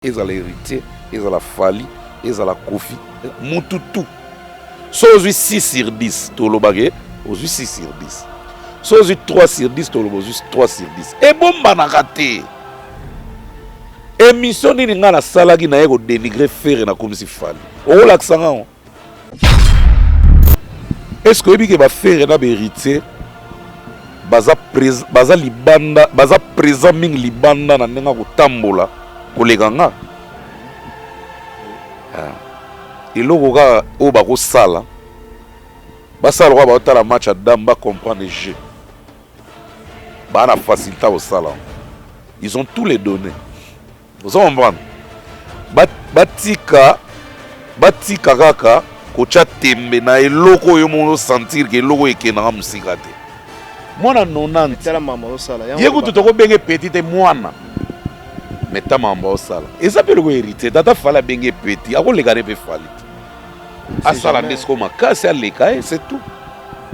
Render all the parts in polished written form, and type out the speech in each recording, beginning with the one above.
Ezala Heritier, ezala Fally, ezala Koffi, mutu tout. So ozwi 6 sur 10, toloba ke ozwi 6 sur 10. So ozwi 3 sur 10, toloba ozwi 3 sur 10. Ebombanaka te. Émission nini nga nasalaki naye ko dénigrer Ferre na komisi Fally? Okolakisa nga ngo? Est-ce que oyebi ke ba Ferre na ba Héritier baza baza libanda, baza présent mingi libanda na ndenge ya kotambola koleka nga? Ah. Eloko kaka oyo bakosala, basala lokola baotala match ya dame, bacomprendre jeu, baa na facilité ya kosala, ils ont tous les données. Ozo comprendre? Batika, batika kaka kotya tembe na eloko oyo moko sentir ke eloko oyo ekendaka mosika te. Mwana 90 Tala mama osala. Ye kutu tokobenge petit te, mwana mais ta makambo aosala eza mpe eloko Héritier. Tata Fally abenge petit, akoleka ne mpe Fally te. Asala nde siko makasi, aleka ye, c'est tout.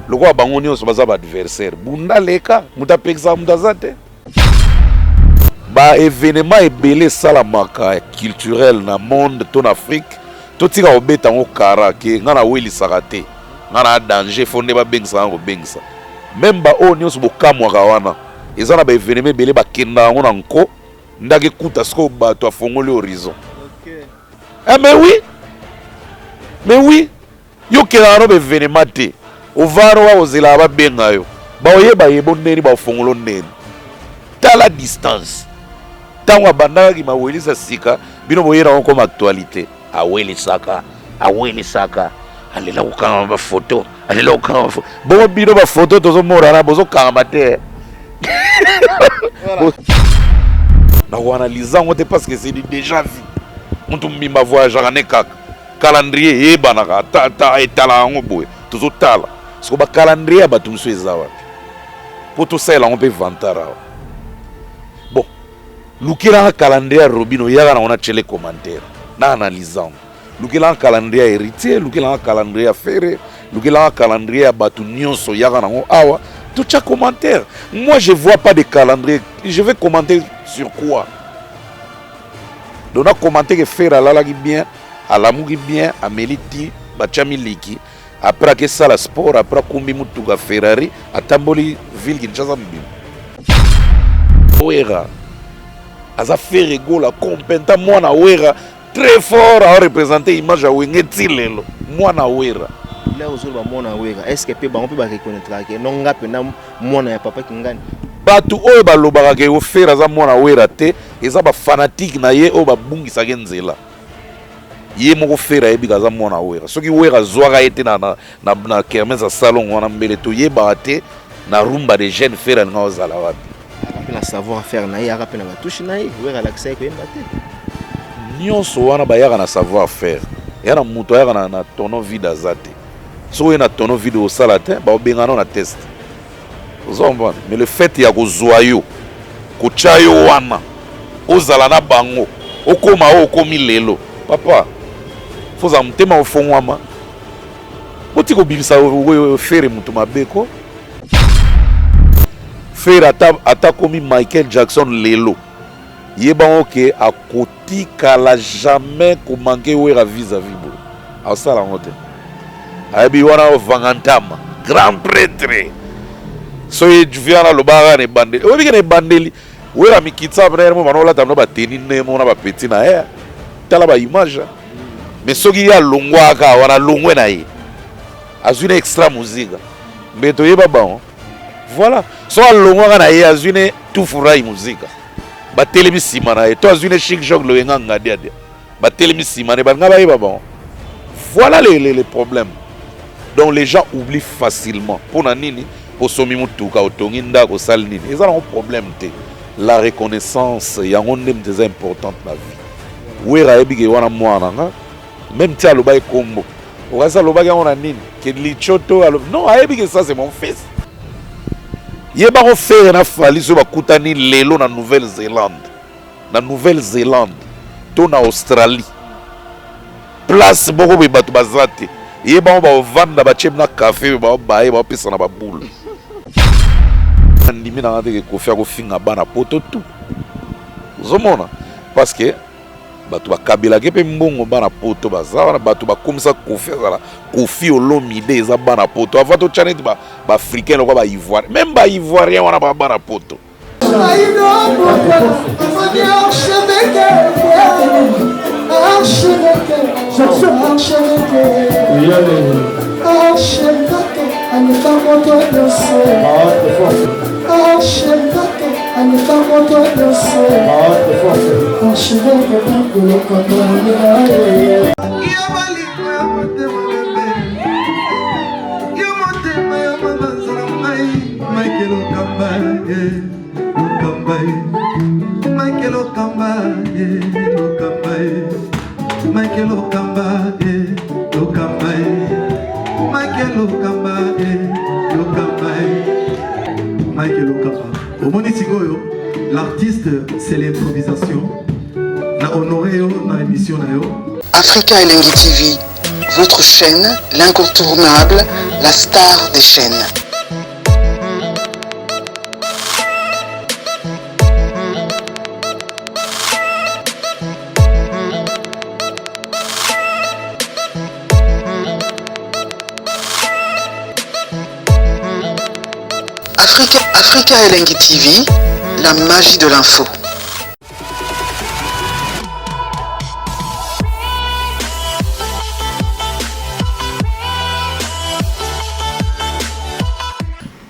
Lokola bango nyonso baza baadversaire, bunda leka, moto apekisaka moto aza te. Baévénement ebele esalamaka culturel na monde to na Afrique, totika kobeta yango kara ke ngai nawelisaka te, ngai na danger, fo nde babengisaka nga kobengisa. Même baoyo nyonso bokamwaka wana, eza na baévénement ebele bakenda yango na nko ndaki ekuta sikoyo bato afongoli horizon. Ah, mais oui, mais oui, yo okendaka no baévénement te, ovanda wa kozelaka babenga yo, baoyeba yebo ndeni bafongolo ndeni. Tala distance, ntango abandakaki mawelisa sika, bino boyena yango comme actualité. Awelisaka, awelisaka, alela kokangama bafoto, alela kokangama bafoto. Bongo bino bafoto tozomona bozokangama te. Na koanalyse yango te parce que c'est du déjà vu. Moto mbimba voyageaka ne kaka calendrier eyebanaka, ata etala yango boye, tozotala siko bacalendrier ya bato mosusu eza wapi mpo tosalela yango mpe vantard awa. Bon, lukelanga calendrier ya Robino, oyaka nango na tiele commentaire na analyse yango. Lukelanga calendrier ya Héritier, lukelanga calendrier ya Ferre, lukelanga calendrier ya bato nyonso, oyaka nango awa, totya commentaire. Moi, je vois pas de calendrier, je vais commenter sur quoi? Donc na commenter ke Ferre alalaki bien, alamuki bien, ameli ti, batya miliki, après akesala sport, après akumbi mutuka Ferrari, atamboli ville Kinshasa mobima. Wera aza Ferre Gola compenta, mwana Wera très fort, areprésente image ya Wenge ti lelo, mwana Wera. La ozoloba mwana Wera, est ce que mpe bango mpe bareconnaîtraka ke no nga mpe na mwana ya papa Kingani? Bato oyo balobaka ke Ferre aza mwana Wera te, eza bafanatike na ye oyo babungisaki nzela. Ye moko Ferre ayebika aza mwana Wera. Soki Wera azwaka ye te na kermesse ya salongo wana, mbele toyebaka te na rumba de jeune Ferre alinga ozala wapi. Aka mpe na savoir faire na ye, aka mpe na batouche na ye. Wera alakisa ye koyemba te. Nyonso wana bayaka na savoir faire ya na moto ayaka na tonneau vide aza te. Soki oye na tonneau vide, osala te, baobengana na test, oza comprendre? Mais le fait ya kozwa yo, kotya yo wana, ozala na bango, okóma oyo okomi lelo, papa, fozala motema ofongwama. Oti kobimisa Ferre moto mabe ko Ferre ata komi Michael Jackson lelo, yebango ke akotikala jamais komanquer Wera vis-à-vis boye, asala yango te. Ayebi wana ovanga ntama grand prêtre. Soki viana alobaka na ebandeli, oyebi ke na ebandeli Wera mikitisa mpena mo bana olata bino bateni ndemo na bapeti na ye, tala baimage. Mais soki ye alongwaka wana, alongwe na ye, azwi na extra muzika mbe toyeba bango. Voilà, so alongwaka na ye, azwi ne tufurai muzika, batelemi nsima na ye, to azwi ne Chic Jok Loyenga Ngadiadia, batelemi nsima na ye, balinga bayeba bango. Voilà les problèmes. Donc les gens oublient facilement. Mpona nini? Osomi motuka, otongi ndako, osali nini, eza nango problème te. La reconnaissance, yango nde moto eza importante na vie. Wera ayebi ke wana mwana nga, même ti alobaki kombo okasi, alobaki yango na nini ke licho to non, ayebi ke ça, c'est mon fils. Yebako Ferre na Fally soki bakutani lelo na Nouvelle-Zélande, na Nouvelle-Zélande to na Australie, place moko boye bato baza te, yebango baovanda, batie na kafe, baobaye, baopesa na babule. Ndimi nanga teke Koffi akofinga bana poto tu, ozomona, parce que Bato bakabelaki mpe mbongo bana poto baza wana, bato bakomisa Koffi azala Koffi Olomide eza bana poto. Avant totya neti baafricain lokola baivoirien, même baivoirien wana baa bana poto. Omoni sikoyo, l'artiste, c'est l'improvisation. Na honoré yo na émission na yo. Africa Elengi TV, votre chaîne, l'incontournable, la star des chaînes. Africa, Africa Elengi TV, la magie de l'info.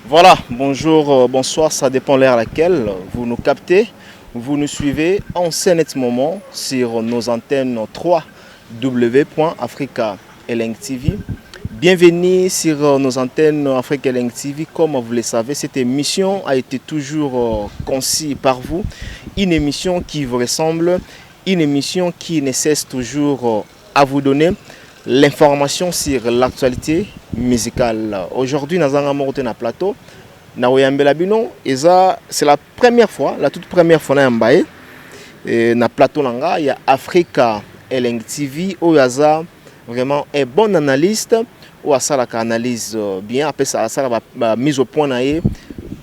Voilà, bonjour, bonsoir, ça dépend l'heure à laquelle vous nous captez. Vous nous suivez en ce net moment sur nos antennes 3w.africa TV. Bienvenue sur nos antennes Africa Elengi TV. Comme vous le savez, cette émission a été toujours conçue par vous. Une émission qui vous ressemble, une émission qui ne cesse toujours à vous donner l'information sur l'actualité musicale. Aujourd'hui, nous avons un plateau. Naoyambela bino, eza c'est la première fois, la toute première fois na yamba ye na plateau na nga ya Africa Elengi TV, oyo aza vraiment un bon analyste, oyo asalaka analyse bien, apesa asala ba mise au point na ye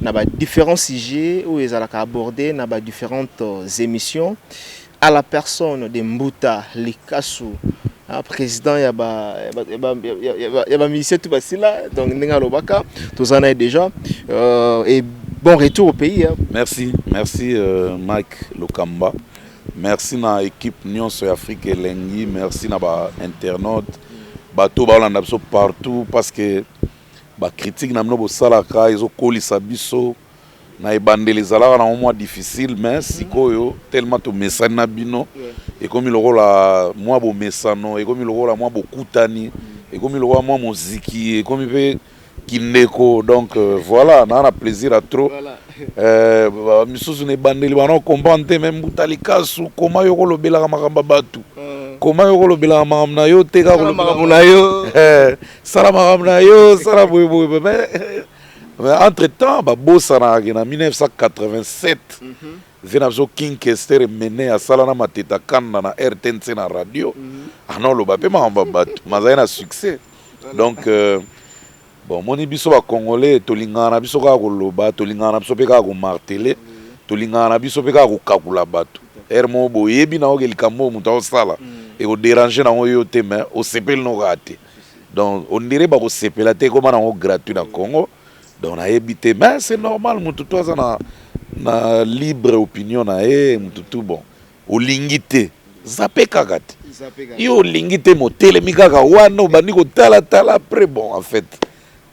na ba différents sujets oyo ezalaka abordé na ba différentes émissions, à la personne de Mbuta Likasu, hein, président ya ba ya ba ya ba musicien tout basila. Donc ndenge alobaka, toza na ye déjà et bon retour au pays, hein. Merci, merci Mike Lokamba, merci na équipe nyonso ya Afrique Elengi, merci na bainternaute, bato baolanda biso partout, parce que bacritique na bino bosalaka ezokolisa biso. Na ebandeli ezalaka nango mwa difficile, mais sikoyo tellement tomesani na bino, ekomi lokola mwa bomesano, ekomi lokola mwa bokutani, ekomi lokola mwa moziki, ekomi mpe kindeko. Donc voilà, naa na plaisir ya trop. Misusu na ebandeli bana comprendre te, mais Mbuta Likasu, koma yo kolobelaka makambo ya bato, koma yo kolobelaka makambo na yo te, kaka makambo na yo. Sala makambo na yo, sala boyeboye. Mais entre temps babosanaka na 1987 ve na biso King Kester Emene asala na Mateta Kanda na RTNC na radio, ana oloba mpe makambo ya bato mazali na succès. Donc bon, omoni biso bacongolais tolingaka na biso kaka koloba, tolingaka na biso mpe kaka komarteler, tolingaka na biso mpe kaka kokakula bato. Ere moko boyebi na oke likambo oyo moto aosala ekodéranger nango yo te, mais osepeli no kaka te. Donc on dirait bakosepela te, ekoma nango gratuit na Congo. Donc nayebi te, mais c'est normal, motu to aza na libre opinion na ye. Motu tu, bon, olingi te, zape kaka te. Yo olingi te, motelemi kaka wana, obandi kotalatala. Après, bon, en fait,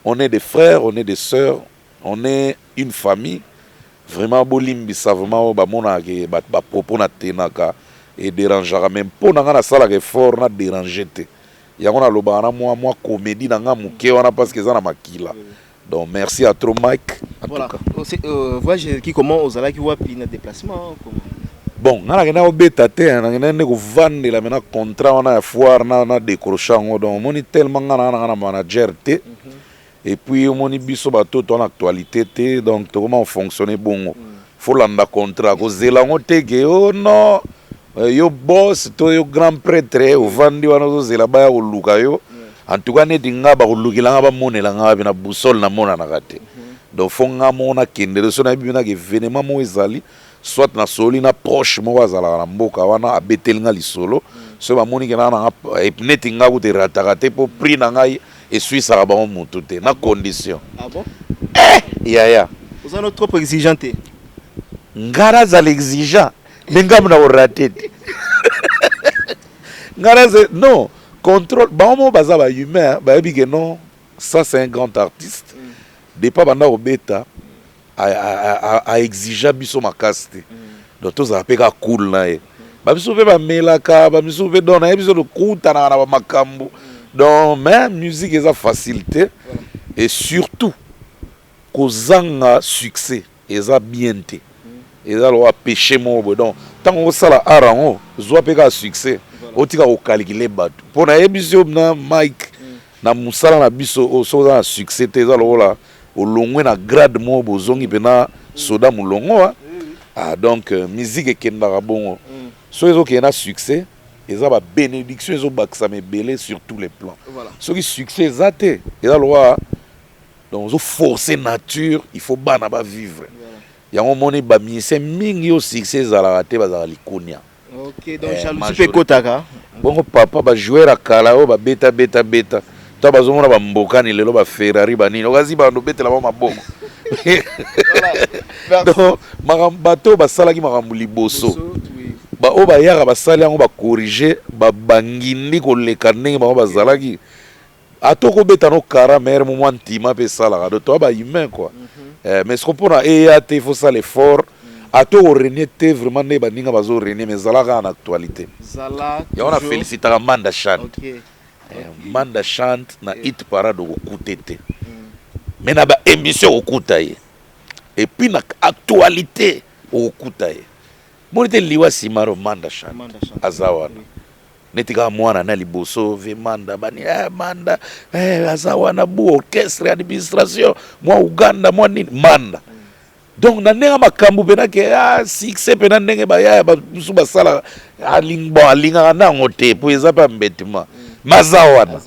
on est des frères, on est des sœurs, on est une famille. Vraiment bolimbisa, vraiment oyo bamonaka ke bato bapropos na tenaka edérangeaka, mais mpo na nga nasalaka effort na déranger te. Yango nalobaka na mwa comédie na nga moke wana, parce que eza na makila. Donc merci à trop, Mike, en Voilà. tout cas. Oh, voyage qui, comment ozalaki wapi na déplacement, comment? Bon, nga nakenda kobeta te, nakenda nde kovandela mena contrat wana ya foire na décroche yango. Donc omoni, tellement nga na nga na manager te, et puis omoni biso bato to na actualité te, donc tokoma kofonctionner bongo. Faut landa contrat, kozela yango te ke oh non, yo boss to yo grand prêtre ovandi wana ozozela baya koluka yo. En tout cas neti nga, bakolukela nga, bamonela nga wapi? Na boussole namonanaka te. Donc faut nga moko nakendele. So nayebi mpenaka événement moko ezali. Soit nasoli na proche moko azalaka na mboka wana, abeteli nga lisolo. Soki bamoni ke naa nanga neti nga kuta erataka te, mpo prix na ngai eswisaka bango motu te na condition. Ah bon? Yaya. Oza no trop exigeant te? Nga nazala exigeant, me ngambo na korater te. Nga naza non contrôle bango moko, baza bahumain, bayebi ke non, ça c'est un grand artiste. Depuis banda kobeta, aexige biso makasi te. Donc tozala mpe kaka cool na ye. Bamisusu mpe bamelaka, bamisusu mpe, donc nayebi biso tokutanaka na bamakambo. Donc, mais musique eza facile te et surtout kozanga succès eza bien te, eza lokola péché moko boye. Donc ntango osala art yango, zwa mpe kaka succès, otika kokalkile bato. Mpo nayebisi yo na Mike, na mosala na biso oyo, soki oza na succès te, eza lokola olongwe na grade moko, bozongi mpena soda molongo. Ah, donc musique ekendaka bongo. Soki ezokende na succès, eza babénédiction, ezobakisama ebele sur tous les plans. Soki succès eza te, eza lokola donc ozoforce nature, il faut bana bavivre. Yango omoni bamusicien mingi oyo succès ezalaka te, bazalaka likunia. Ok, donc jalousie mpe ekotaka. Bongo papa, bajoueur ya kala oyo babeta beta beta to bazomona bambokani lelo, baferrari, banini, okazi bando obetela bango maboko. Donc makambo bato oyo basalaki makambo liboso, baoyo bayaka basali yango, bacorriger, bangindi koleka ndenge bango bazalaki. Ata okobeta no kara mere mo mwa ntima mpe esalaka. Donc toya bahumain quoi. Mais siko mpona eya te, il faut sala effort. Ata okorenie te vraiment ndenge baninga bazorenie, mais ezala kaka na actualité. Yango na félicitaka Manda Chante. Manda Chante, na hit parade okokute te, mais na baémission okokuta ye, et puis na actualité okokuta ye. Moni te liwa simaro, Manda Chante aza wana neti kaka mwana na liboso ve Manda bani, Manda aza wana bu orchestre, administration mwa Uganda mwa nini, Manda. Donc na ndenge makambo mpena ke succès mpena ndenge bayaya mosusu basalaka, bon, alingaka nango te mpo eza mpe embêtement, maza wana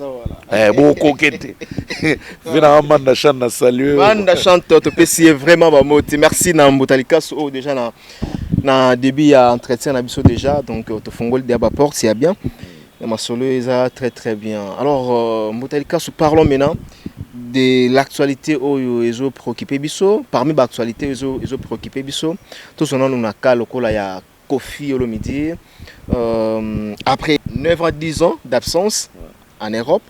bokoke te. Ve nanga Manda Chante na salue. Manda Chante, topesi ye vraiment bamote. Merci na Mbuta Likaso oyo déjà na début ya entretien na biso déjà. Donc tofongoli deya baporte ya bien ya masolo, eza très très bien. Alors Mbuta Likaso, parlons maintenant de l'actualité oyo ezo préoccuper biso. Parmi baactualité oyo ezo préoccuper biso, tozwa nanu na ka lokola ya Koffi Olomide. Après 9 ans, 10 ans d'absence en Europe,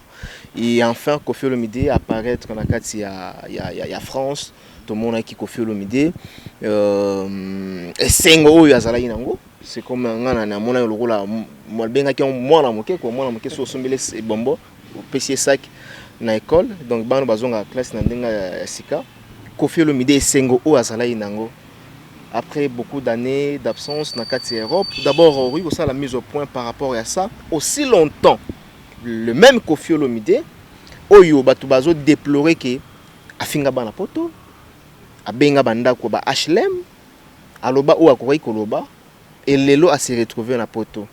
et enfin Koffi Olomide apparaître na kati ya France. Tomonaki Koffi Olomide, esengo oyo azalaki nango, c'est comme nga na namonaki lokola babengaki mwana moke ko mwana moke so osombeli ebombo, opesi ye sac na école. Donc bana bazongaka classe na ndenge ya sika. Koffi Olomide, esengo oyo azalaki nango après beaucoup d'années d'absence na kati ya Europe, d'abord okoki kosala mise au point par rapport à ça? Aussi longtemps, le même Koffi Olomide oyo bato bazodéplorer ke afinga bana Poto, abenga bandako ba HLM, aloba oyo akokaki koloba, elelo ase retrouve na Poto.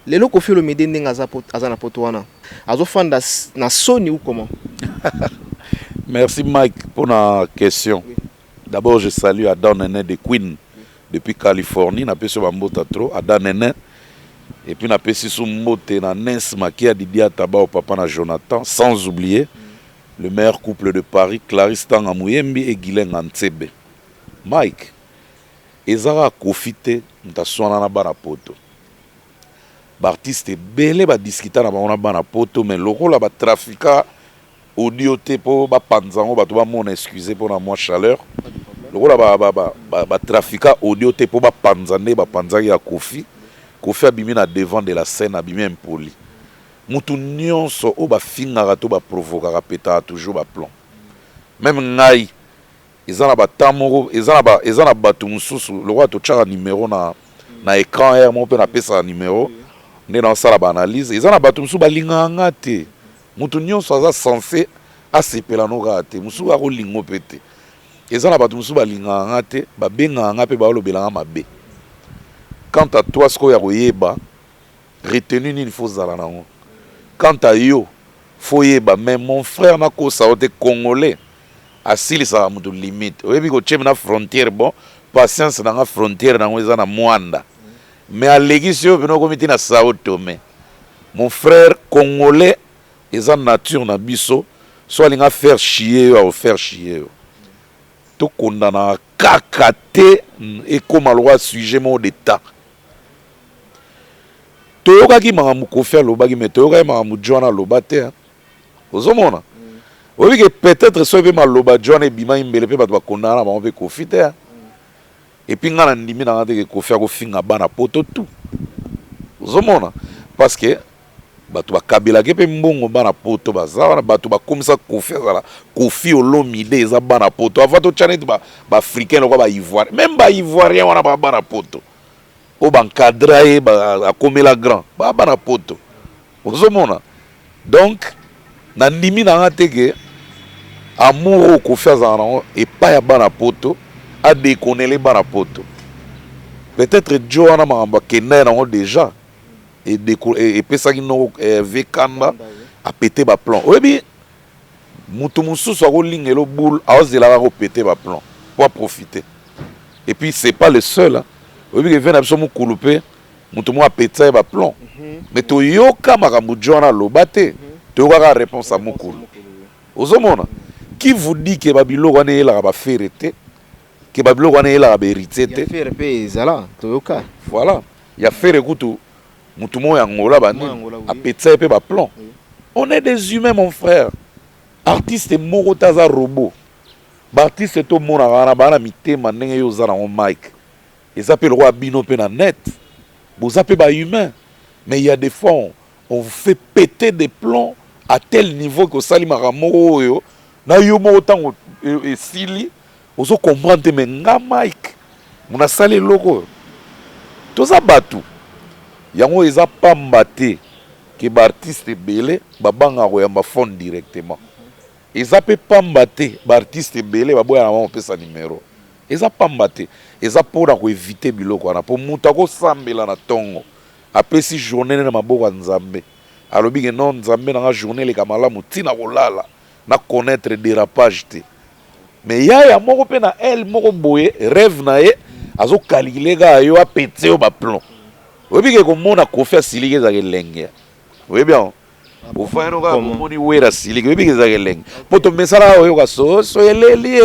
Lelo Koffi Olomide, ndenge aza na Poto wana, azofanda na soni ou comment? Merci Mike pour la question. D'abord, je salue Adam Nene de Queen depuis Californie, napesi yo bambote trop, Adam Nene. Et puis napesi su mbote na Nens Makia, Didia Taba, papa na Jonathan, sans oublier le meilleur couple de Paris, Clarisse Tanga Muyembi et Guylain Ntsebe. Mike, ezaka Koffi te moto aswana na bana Poto. Baartiste ebele badiscuta na bango na bana Poto, mais lokola batrafika audio te mpo bapanza yango, bato bamona, excuse mpona mwa chaleur, lokola batrafika audio te mpo bapanza nde bapanzaki ya Koffi, Koffi abimi na devant de la scène, abimi impoli. Mutu nyonso oyo bafingaka to baprovokaka petaka toujours baplan. Même ngai, eza na batemps moko, eza na bato mosusu lokola totyaka numero na écran r moko mpe napesaka numero nde naosala baanalyse. Eza na bato mosusu balingaka nga te. Moto nyonso aza censé asepela no kaka te, mosusu akolingo mpe te. Eza na bato mosusu balingaka nga te, babengaka nga mpe baolobela nga mabe. Quant à toi sikoyo ya koyeba retenu nini faut ozala nango, quant à yo faut yeba. Mais mon frère, nakosa yo te, Congolais asilisaka moto limite. Oyebi kotiemi na frontière, bon, Patience na nga frontière nango eza na Muanda mais alekisi yo pena okomi ti na Sao Tome mon frère. Congolais eza nature na biso, so alingi a faire chier yo, ako faire chier yo. To condamnaka kaka te, ekoma lokola sujet moko d'etat. Toyokaki makambo Koffi alobaki, mais toyokaki makambo Djo wana aloba te, hein. Ozomona, oyebi ke peut-être soki mpe maloba Djo wana ebimaki, mbele mpe bato bakondana na bango mpe Koffi te, hein. Et puis nga na ndimi na nga te ke Koffi akofinga bana Poto tout. Ozomona, parce que bato bakabelaki mpe mbongo, bana Poto baza wana. Bato bakomisa Koffi azala Koffi Olomide eza bana Poto. Avant totya neti baafricain lokola baivoirien, même baivoirien wana baa bana Poto oyo baencadra ye, akomela grand, baa bana Poto. Ozomona, donc na ndimi na nga te ke amour oyo Koffi azala nango epai ya bana Poto adekonele bana Poto. Peut-être jo wana makambo akenda ye nango déjà epesaki noko ve kanda, apete baplomb. Oyebi, moto mosusu akolingela boule, aozelaka kopete baplomb po aprofite. Et puis c'est pas le seul, hein. Oyebi ke ve na biso mokulu mpe moto moko apetisa ye baplomb, mais toyoka makambo jo wana aloba te, toyokaka réponse ya mokulu. Ozomona, qui vous dit ke babiloko wana eyelaka baFerre te, ke babiloko wana eyelaka baHéritier te? Ferre mpe ezala, toyoka. Voilà, ya Ferre kutu motu moko ya Ngola banini apetisa ye mpe baplomb. On est des humains, mon frère. Artiste moko te aza robot. Baartiste tomonaka wana baa na mitema ndenge yo oza nango, Mike. Eza mpe lokola bino mpe na net, boza mpe bahumain, mais il y a des fois on vous fait péter des plombs à tel niveau que osalimaka moko oyo na yo moko, ntango esili ozo comprendre te. Mais nga Mike mona asali eloko oyo, toza bato. Yango eza pamba te ke baartiste ebele babangaka koyamba phone directement. Eza mpe pamba te baartiste ebele baboyaka bango kopesa numero. Eza pamba te, eza mpona koevite biloko wana, mpo moto akosambela na ntongo, apesi journée na maboko ya Nzambe, alobi ke non, Nzambe nanga, journée eleka malamu ntina kolala na connaître dérapage te. Mais yaya moko mpe na ele moko boye, rêve na ye azokalkile kaka yo apete yo baplomb. Oyebi ke komona Koffi asiliki ezalaka elenge. Oyebi yango, ofayano kaka komoni Wera asiliki, oyebi ke ezalaka elenge, mpo tomesalaka oyoka soso eleli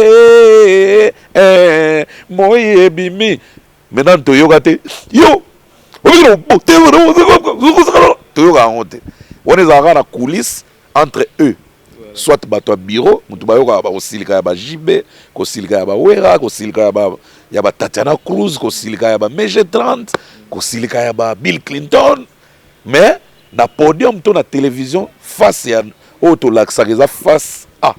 moi ebimi. Maintenant toyoka te yo toyoka yango te. Wana ezalaka kaka na coulisse entre eux, soit bato ya bureau. Moto bayokaka bakosilika ya baJB, kosilika ya baWera, kosilika ya baTatiana Cruz, kosilika ya baMG 30, kosilika ya baBill Clinton. Mais na podium to na télévision, face ya oyo tolakisaka eza face A.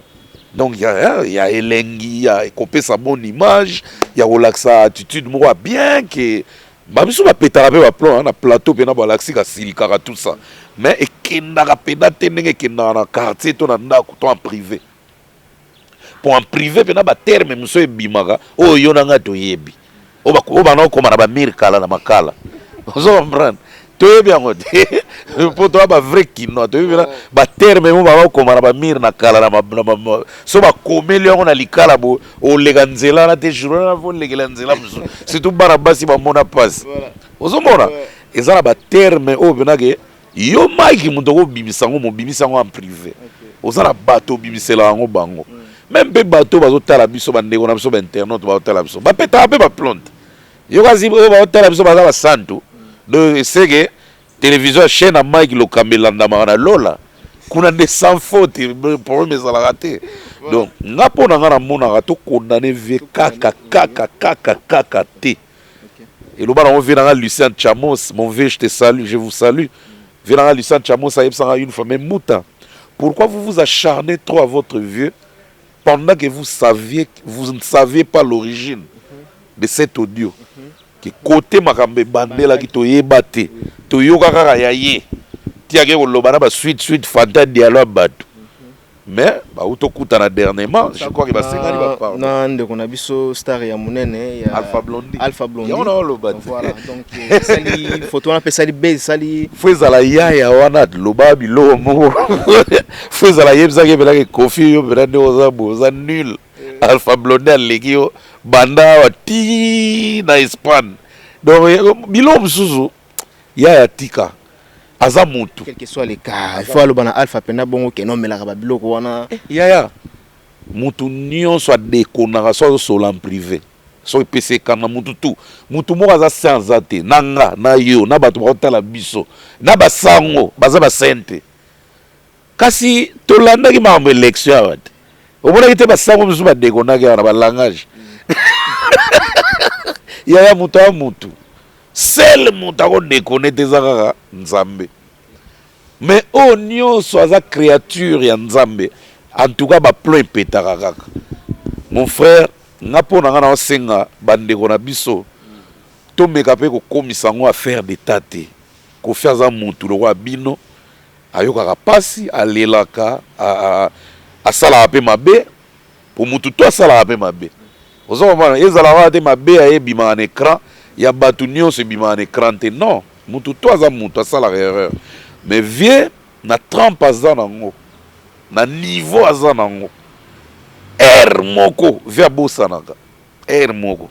Donc ya elengi, ya ekopesa bonne image, ya kolakisa attitude moko ya bien, ke babiso bapetaka mpe baplomb na plateau mpena balakisi kasilikaka, tout ça. Mais ekendaka mpena te ndenge ekendaka na quartier to na ndako to en privé. Po en privé mpena baterme mosusu ebimaka oyo yo na ngai toyebi, oyo bana okóma na bamire kala na makala. Ozo comprendre, toyebi yango te, mpo toya bavrai Kinois. Toyebi mpena baterme mo baba okóma na bamire na kala na so bakomeli yango na likala bo oleka nzela wana te, jour wana fo olekela nzela mosusu, surtout bana basi bamona mpasi. Ozomona, eza na baterme oyo mpena ke yo Mike moto okobimisa yango, mobimisa yango en privé. Oza na bato obimisela yango bango même mpe bato bazotala biso, bandeko na biso bainternaute bazotala biso, bapetaka mpe baplomb te. Yo kasi oyo bazotala biso baza basantu. Donc eseke télévision ya chaîne ya Mike Lokamba elandamaka na lola kuna nde sans faute, problème ezalaka te. Donc nga, mpo na nga, namonaka tokondane vie kaka kaka kaka kaka te. Eloba nango vie nanga Lucien Chamos, mon vieux, je te salue, je vous salue. Vie nanga Lucien Chamos ayebisanga une fois: mais Mouta, pourquoi vous vous acharnez trop à votre vieux pendant que vous saviez, vous ne saviez pas l'origine de cet audio, ke kote makambo ebandelaki toyeba te, toyoka kaka ya ye tiake koloba na basuite suite Fanta Diallo ya bato. Mais bauti okutana dernièrement, je crois ke basengani bapardon. Na ndeko na biso star ya monene ya Alpha Blondy. Alpha Blondy. Yango na oloba te. Voilà, donc esali photo wana mpe esali be esali. Fo ezala yaya wana loba biloko moko, fo ezala yebisaki epelaki Koffi: yo mpena nde oza boye, oza nul. Alpha Blondy aleki yo banda awa ti na Espagne. Donc biloko mosusu yaya tika, aza mutu. Quel que soit le cas, il faut aloba na Alpha mpena bongo ke nomelaka babiloko wana. Yaya, mutu nyonso adekonaka so azosola en privé, soki epesi ekanga mutu tu. Mutu moko aza saint aza te, na nga na yo na bato bakotala biso na basango baza basaint te. Kasi tolandaki makambo élection awa te, omonaki te basango mosusu badekonaki awa na balangage. Yaya, moto aya mutu seul moto akodekone te eza kaka Nzambe. Mais oyo nyonso aza créature ya Nzambe. En tout cas, baplomb epetaka kaka, mon frère. Nga mpo na nga, naosenga bandeko na biso tomeka mpe kokomisa yango affaire d'état te. Kofi aza mutu lokola bino, ayokaka mpasi, alelaka, asalaka mpe mabe, po mutu to asalaka mpe mabe. Oza komona ezalaka wana te, mabe aye ebimaka na écran ya bato nyonso, ebimaka na écran te. Non, mutu to aza mutu, asalaka erreur. Mais vieux na trempe aza nango, na niveau aza nango, aire moko vieux abosanaka, aire moko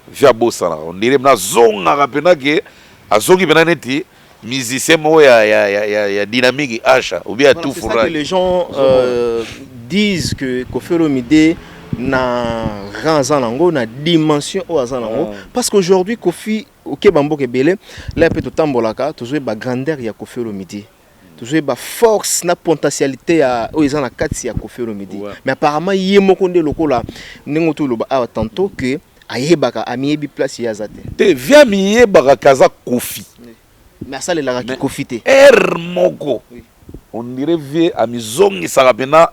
vieux abosanaka. Ondire nazongaka mpena ke azongi mpena neti musicien moko ya Dynamique H ou bien ya Voilà, c'est ça que les gens disent, que Koffi Olomide na rang aza nango, na dimension oyo aza nango. Parce qu'aujourd'hui Koffi okeba mboka ebele la mpe totambolaka, tozoyeba grandeur ya Koffi Olomide, tozoyeba force na potentialité ya oyo eza na kati ya Koffi Olomide. Mais apparemment ye moko nde lokola ndenge toloba awa tantôt que ayebaka, amiyebi place ye aza te. Te, vieux miyebaka ke aza Kofi. Mais asalelaka Koffi te. Aire moko on dirait vieux amizongisaka mpena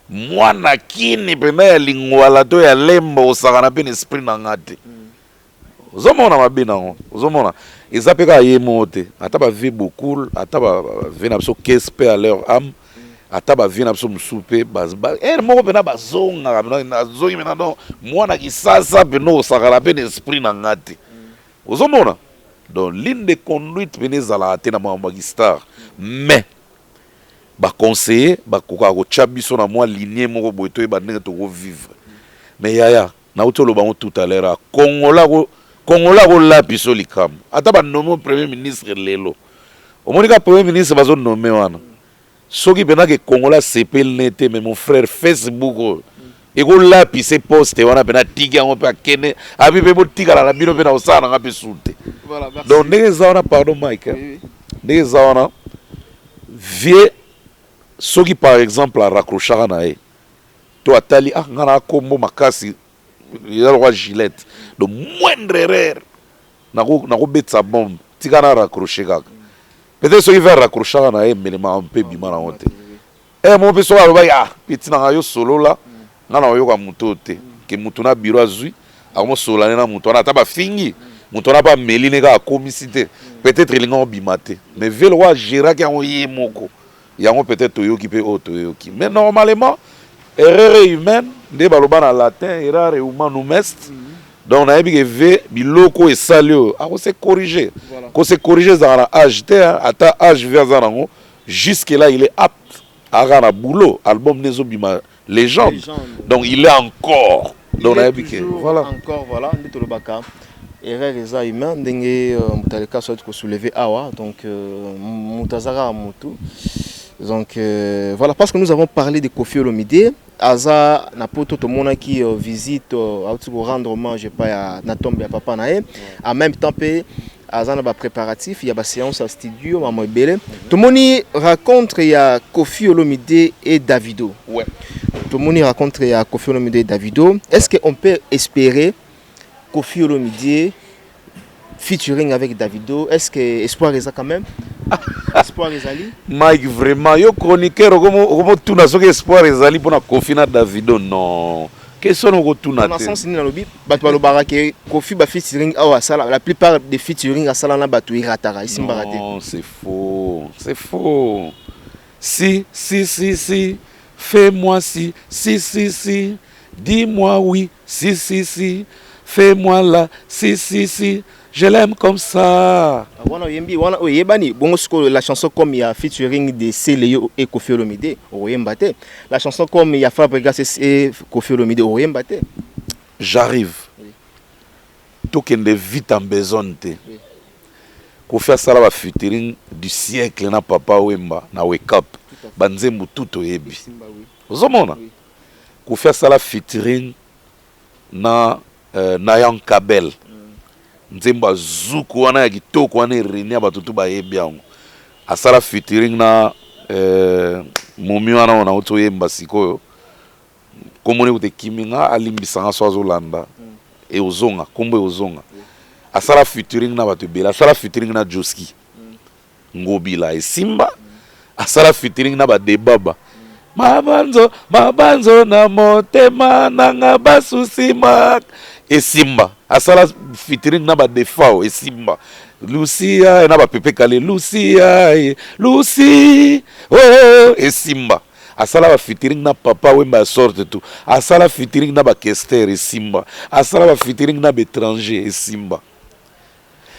mwana kini mpena ya Lingwala to ya Lemba, osakana mpe na esprit na nga te. Ozomona mabe nango, ozomona eza mpe kaka ye moko te. Ata bavieux Bokul, ata bavieux na biso Kes mpe à leur âme, ata bavieux na biso mosusu mpe, aire moko mpena bazongaka mpena, azongi mpena. Donc mwana Kisasa mpena osakana mpe na esprit na nga te. Ozomona, donc ligne de conduite mpena ezalaka te na makambo ya kistar. Mais baconseiller bakokaka kotya biso na mwa ligne moko boye, toyeba ndenge tokovivre. Mais yaya, nauti oloba ngo tout à l'heure, Kongola akola biso likambo. Ata banome premier ministre lelo, omoni kaka premier ministre bazonome wana, soki mpena ke Kongola asepeli ne te. Mais mon frère, Facebook oyo ekolapisa poste wana mpena, atiki yango mpe akende abi mpe botikala na bino mpe na kosala nanga mpe su te. Donc ndenge eza wana, pardon Mike, ndenge eza wana, vieux soki par exemple araccrochaka na ye to atali, ah, nga na akombo makasi eza lokwa Gillette, donc moindre erreur nakobetisa bombe, tika na raccroche kaka. Peut-être soki vieux araccrochaka na ye, emelemaka mpe ebima nango te. Mo mpe soki alobaki: "Ah, petit na ngai, yo solola, nga na oyoka moto oyo te", ke motu na biro azwi akomosolola ne na moto wana, ata bafingi moto wana mpe ameli ne kaka akomisi te, peut-être elinga obima te. Mais vieux lokwa agéraki yango ye moko, yango peut-être toyoki mpe oyo toyoki. Mais normalement erreur est humaine, nde baloba na latin "errare humanum est". Donc nayebi ke vieux biloko esali oyo akose corriger. Kose corriger ezalaka na age te. Ata age vieux aza nango, jusque là il est apte, aka na boulot, album ne ezobima Légende. Donc il est encore, donc nayebi ke voilà. Encore, voilà, nde tolobaka erreur eza humain, ndenge moto aleka so kosoulever awa. Donc moto aza kaka motu. Donc voilà, parce que nous avons parlé de Koffi Olomide aza na Poto, tomonaki visite auti korendre hommage epai ya na tombe ya papa na ye. En même temps mpe aza na bapréparatif ya baséance ya studio mamo ebele. Tomoni rencontre ya Koffi Olomide et Davido. Tomoni rencontre ya Koffi Olomide et Davido. Est-ce que on peut espérer Koffi Olomide featuring avec Davido? Est-ce que espoir eza quand même, espoir ezali? Mike, vraiment, yo chroniqueur okomotuna soki espoir ezali mpona Koffi na Davido? Non, question okotuna te. Sens nini nalobi? Bato balobaka ke Koffi ba featuring awa asala, la plupart des featuring asala na bato erataka, esimbaka te. Non, c'est faux, c'est faux. Si si si si, fais-moi si si si si, dis-moi oui, si si si, fais-moi là, si si si. Je l'aime comme ça. Wana oyembi, wana oyebani bongo. Sikoyo la chanson comme ya featuring de Celeo et Koffi Olomide, okoyemba te? La chanson comme ya Fabregas et Koffi Olomide, okoyemba te? J'arrive. Tokende vite en besogne te. Koffi asala bafeaturing du siècle na Papa Wemba na Wake Up, banzembo tu toyebi. Ozomona, Koffi asala featuring na Nayan Kabel, nzembo azuku wana ya kitoko wana, erenia bato tu bayebi yango. Asala featuring na momi wana oyo nauti oyemba sikoyo, kombo kuta ekimi nga, alimbisanga so azolanda, eozonga, kombo eozonga. Asala featuring na bato ebele. Asala featuring na Joski Ngobila, esimba. Asala featuring na badebaba, mabanzo mabanzo na motema nanga basusima, esimba. Asala featuring na badefao, esimba. Lucia na bapepe kale, Lucia, Lucie, oh, esimba. Asala bafeaturing na Papa Wemba ya sorte tout. Asala featuring na bakester, esimba. Asala bafeaturing na baétranger, esimba.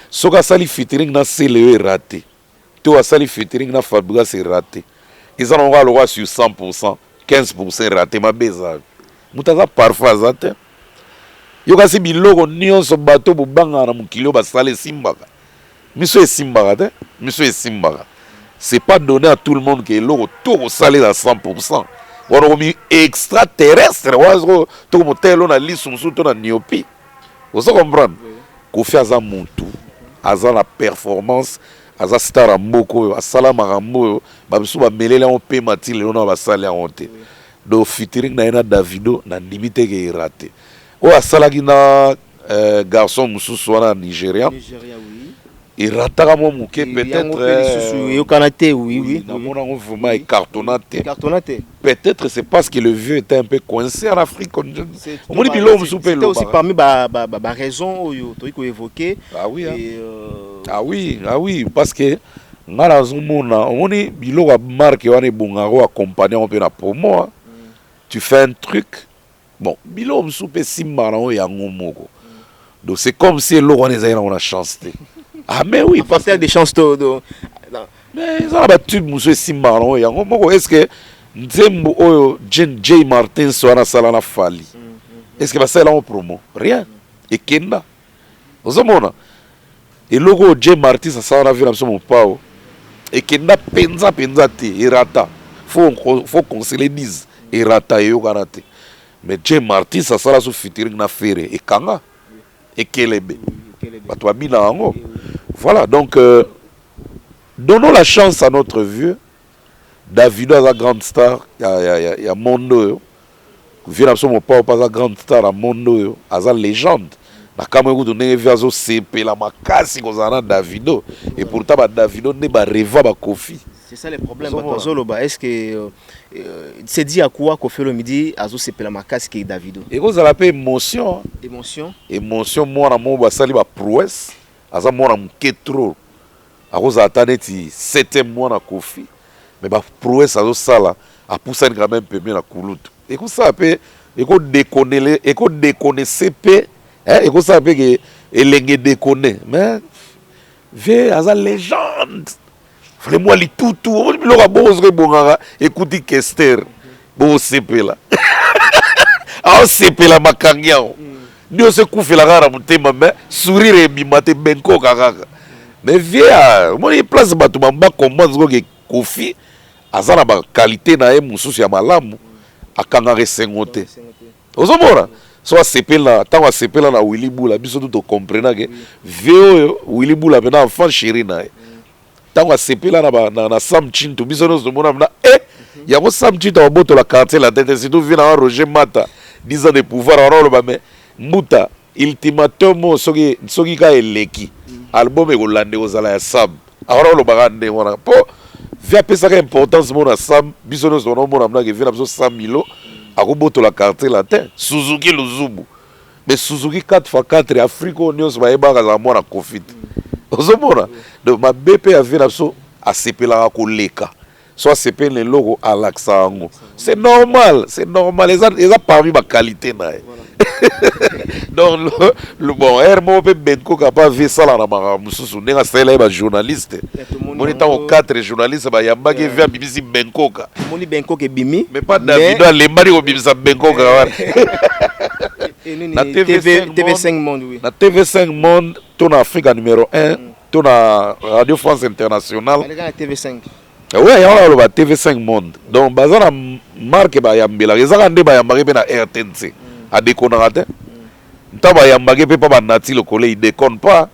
Soki asali featuring na Celeo, eraté. To asali featuring na Fabregas, eraté. Eza nango kaka lokwa sur 100, 15 raté. Mabe eza, moto aza parfait aza te. Yo kasi biloko nyonso bato bobangaka na mokili oyo basala esimbaka, miso esimbaka te, miso esimbaka. C'est pas donné à tout le monde ke eloko to kosalela 100. Wana okomi extraterrestre, wana tokomotelo na lisu mosusu to na myopie. Ozo comprendre? Koffi aza mutu aza na performance, aza star ya mboka oyo. Asala makambo oyo bamisusu bameleli yango pema ti lelo na basali yango te. Donc featuring na ye na Davido, nandimi te ke eraté. Oyo asalaki na garçon mosusu wana ya Nigéria, erataka mwa moke peut-être. Eyokana te, oui. Namona yango vraiment ecartonna te. Ecartonna te. Peut-être c'est parce que le vieux était un peu coincé en Afrique. Omoni biloko mosusu mpe. C'était aussi parmi ba raison oyo toyei koévoquer. Ah oui, hein. Ah oui, ah oui, parce que nga nazomona, omoni biloko ya marque wana ebongaka oyo accompagne yango mpe na promo. Tu fais un truc bon, biloko mosusu mpe esimbaka nango yango moko. Donc c'est comme si eloko wana ezali nango na chance te. Ah mais oui. Parce que des chances to. Mais eza na batube mosusu esimbaka nango yango moko. Est ce que nzembo oyo J Martins wana asala na Fally, est ce que basalela yango promo? Rien, ekenda. Ozomona eloko oyo J Martins asala na vie na biso mopao, ekenda mpenza mpenza te, erata. Faut qu'on se le dise, erata, eyokana te. Mais J Martins asala so featuring na Ferre, ekanga ekelebe, bato babina yango. Voilà, donc donnons la chance à notre vieux Davido. Aza grande star ya monde oyo. Vieux na biso mopao mpe aza grande star ya monde oyo, aza légende. Na kamwe kutu ndenge vieux azosepela makasi kozala na Davido, et pourtant badavido nde bareva baKoffi. C'est ça le problème. Bato azoloba, est ce que c'est dit à quoi Koffi Olomide azosepela makasi ke Davido? Ekozala mpe émotion. Émotion. Émotion. Mwana moko basali baprouesse, aza mwana moke trop, akozala ata neti septième mwana Koffi, mais baprouesse azosala, apusani quand même pembeni na kulutu. Ekosala mpe ekodéconner mpe, ekosala mpe ke elenge déconne. Mais vieux aza légende vraiment. Litutu, omoni biloko ya bongo soki ebongaka, ekuti kester bosepela, aosepela, makangi yango nyonso ekufela kaka na motema, mais sourire ebima te, benkoka kaka. Mais vieux, omoni place bato bacomprendre soki Koffi aza na baqualité na ye mosusu ya malamu, akangaka esengo te. Ozomona so asepela, ntango asepela na Willy Bula, biso tu tocomprenake vieux oyo Willy Bula mpena enfant chéri na ye. Ntango asepela na Sam Tshintu, biso nyonso tomona mna e yango Sam Tshintu ababotola Quartier Latin te. Surtout vieux na wa Roger Mata, 10 ans de pouvoir wana, oloba mais mbuta ultimatum oyo soki ka eleki, album ekolanda ekozala ya Sam. Awana olobaka ndenge wana mpo vieux apesaka importance mo na Sam. Biso nyonso tonomona mnake vieux na biso Sam Milo akobotola Quartier Latin, Suzuki Luzubu. Mais Suzuki 4x4, Afrique oyo nyonso bayebaka azala mwana Koffi te. Ozomona, donc mabe mpe ya vieux na biso, asepelaka koleka. So asepeli na eloko, alakisa yango. C'est normal, c'est normal. Eza parmi baqualité na ye. Donc bon, ere moko mpe Benkoka mpe ave esala na makambo mosusu, ndenge asalela ye bajournaliste. Moni ntango 4 journaliste bayambaki, ve abimisi Benkoka. Omoni Benkoka ebimi. Mais pas Davido alembani kobimisa Benkoka wana. Na TV, TV5 Monde, oui. Na TV5 Monde to na Afrika numéro 1 to na Radio France Internationale. Aleka na TV5. Oui, yango naloba TV5 Monde. Donc baza na marke, bayambelaka, ezaka nde bayambaki mpe na RTNC. Adekonaka te. Ntango bayambaki mpe mpa banati lokole, il déconne pas.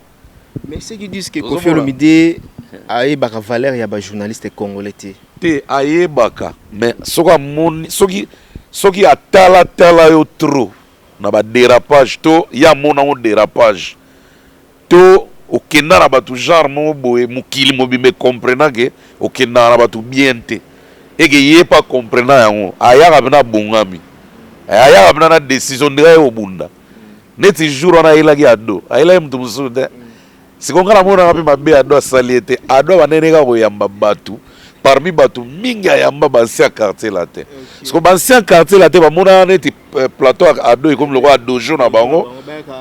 Mais ceux qui disent que Koffi Olomide ayebaka valeur ya bajournaliste congolais te? Te, ayebaka, mais soki amoni, soki atalatala yo trop na badérapage, to ye amona yango dérapage, to okenda na bato genre moko boye, mokili mobimba ekomprena ke okendaka na bato bien te, eke ye mpe akomprena yango, ayaka mpena abongami, ayaka mpena na décision ndenge aye kobunda. Neti jour wana ayelaki Ado, ayelaki moto mosusu te. Sikoyo ngai namonaka mpe mabe Ado asali ye te. Ado abanene kaka koyamba bato, parmi bato mingi ayamba baancien Quartier Latin. Siko baancien Quartier Latin bamonaka neti plateau ya Ado ekomi lokola dojo na bango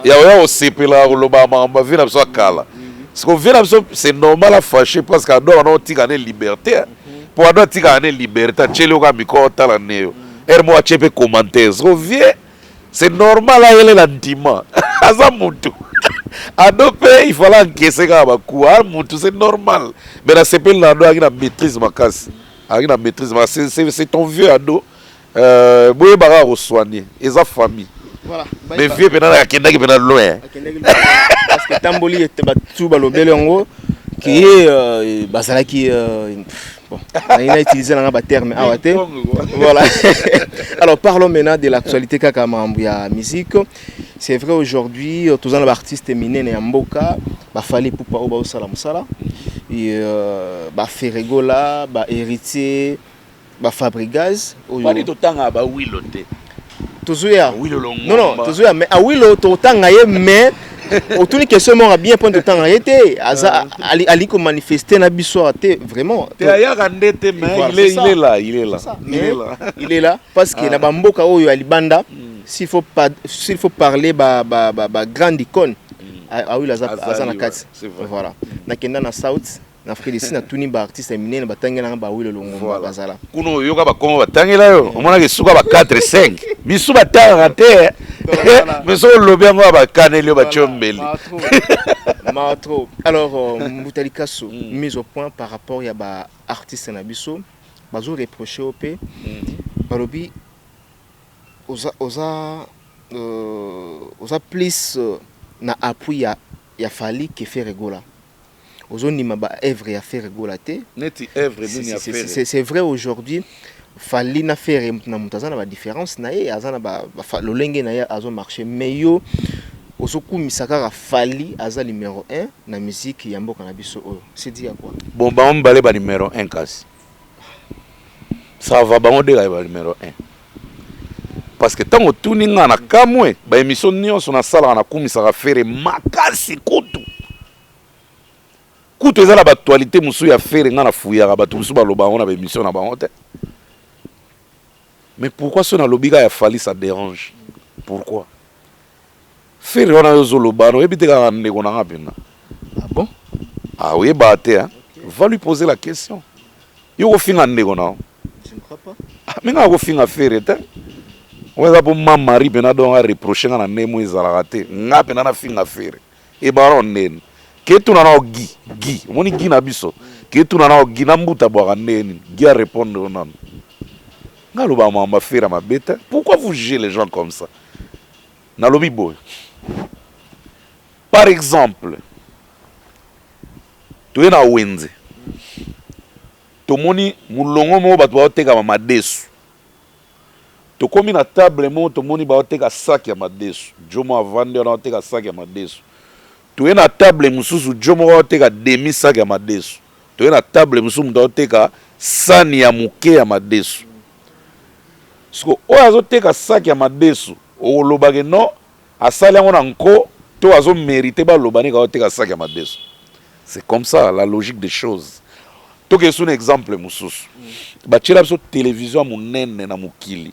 ya oya kosepela, koloba makambo ya vie na biso ya kala. Siko vie na biso, c'est normal afâché, parce que Ado wana otika ne liberté, mpo Ado atikaka ne liberté, atieli yo kaka mikro, otala ne yo ere moko, atie mpe commentaire. Siko vie, c'est normal ayelela ndima, aza mutu. Ado mpe il fallait encaisser kaka baku a mutu, c'est normal. Mais nasepeli na Ado, ayaki na maîtrise makasi, ayaki na maîtrise makasi. C'est ton vieux Ado, boyebaka kosoigner, eza famille. Voilà. Mais vieux mpena akendaki mpena loin. Parce que tamboli ete batu balobeli yango ke ye bazalaki bon, naina utiliser nanga baterme awa te. Voilà. Alors, parlons maintenant de l'actualité, kaka makambo ya musique. C'est vrai, aujourd'hui toza na baartiste minene ya mboka, baFally Ipupa oyo baosala mosala, baFerre Gola, baHéritier, baFabregas. Oyo totangaka bawilo te. Tozoya, non, non, tozoya, mais Awilo totanga ye, mais otuni question moko bien mpo totanga ye te, aza ali komanifeste na biso awa te vraiment. Te, ayaka nde te, mais il est, il est là, il est là. Il est là, il est là, parce que na bamboka oyo ya libanda, s'il faut parler ba grande icône, Awilo aza na kati. Voilà, nakenda na South, na Afrique du Sud, natuni baartiste ya minene, batangelanga baWilo Longomba, bazala. Kuna oyoka bakongo batangela yo, omonaka esuka ba 4 5, misu batangaka te, mais soki olobi yango ya bakaneli yo, batie yo mbeli. Trop. Alors, Mbuta Likaso, mise au point par rapport ya baartiste na biso bazo reproche yo mpe, balobi oza plus na appui ya Fally ke Ferre Gola, ozondima baœuvre ya Ferre Gola te. Neti œuvre nini ya Ferre? C'est vrai, aujourd'hui Fally na Ferre, na moto aza na badifférence na ye, aza na lolenge na ye azomarche, mais yo ozokumisa kaka Fally, aza numéro 1 na musique ya mboka na biso oyo. C'est dit à quoi? Bon, bango mibale ba numéro 1, kasi ça va, bango nde kaka ba numéro 1, parce que ntango otuni nga na kamwe, baémission nyonso nasalaka nakumisaka Ferre makasi. Kutu kutu eza na baactualité mosusu ya Ferre, nga nafuyaka bato mosusu baloba yango na baémission na bango te. Mais pourquoi so nalobi kaka ya Fally, ça dérange? Pourquoi Ferre wana yo ozoloba wana, oyebi te kaka ndeko na nga mpenza? Ah bon? Ah, oyebaka te, hein? Va lui poser la question. Yo kofinga ndeko na yo? Je ne crois pas. Ah, me nga kofinga Ferre te. Oyo eza mpo ma Marie mpena, donc areproche nga na ndenge mo ezalaka te. Nga mpena nafinga Ferre, ebala ndeni ke tuna na gi gi, omoni gi na biso, ke tuna na gi na mbuta bwaka ndenge nini, gi arépondre yo nano. Nga alobaka makambo ya Ferre mabe te. Pourquoi vous jugez les gens comme ça? Nalobi boye, par exemple, toye na wenze, tomoni molongo moko bato baotekama madesu. Tokomi na table moko, tomoni baoteka saki ya madesu, jo moko avandi wana aoteka saki ya madesu. Toye na table mosusu, jo moko aoteka demi saki ya madesu. Toye na table mosusu, moto aoteka sani ya moke ya madesu. Siko oyo azoteka saki ya madesu, okolobake non, asali yango na nko to azomérite baloba ndenge aoteka saki ya madesu. C'est comme ça la logique des choses. Tokende so na exemple mosusu. Batiela biso télévision ya monene na mokili.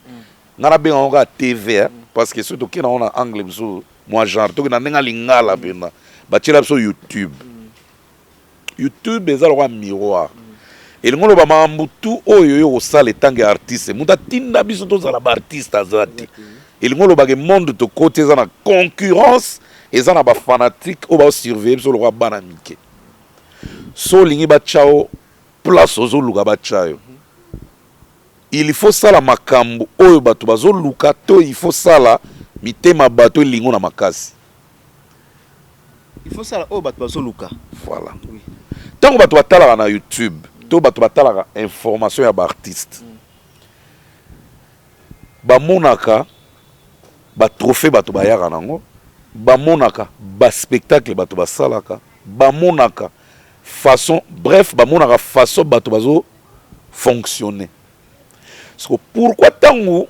Ngai nabenga yango kaka TV, hein, parce que soki tokende yango na angle mosusu, mwa genre tokende na ndenge ya lingala mpenza, batiela biso YouTube. YouTube eza lokola miroir. Elingi oloba makambo tu oyo yo kosala etange ya artiste, moto atinda biso tozala baartiste aza te. Elingi olobake monde tokoti eza na concurrence, eza na bafanatike oyo baosurveille biso lokola bana mike. So olingi batya yo place ozoluka batya yo, il faut sala makambo oyo bato bazoluka, to il faut sala mitema bato elingo na makasi. Il faut sala oyo bato bazoluka. Voilà. Ntango bato batalaka na YouTube to bato batalaka information ya baartiste, bamonaka batrophée bato bayaka nango, bamonaka baspectacle bato basalaka, bamonaka façon, bref, bamonaka façon bato bazo fonctionner. Siko pourquoi ntango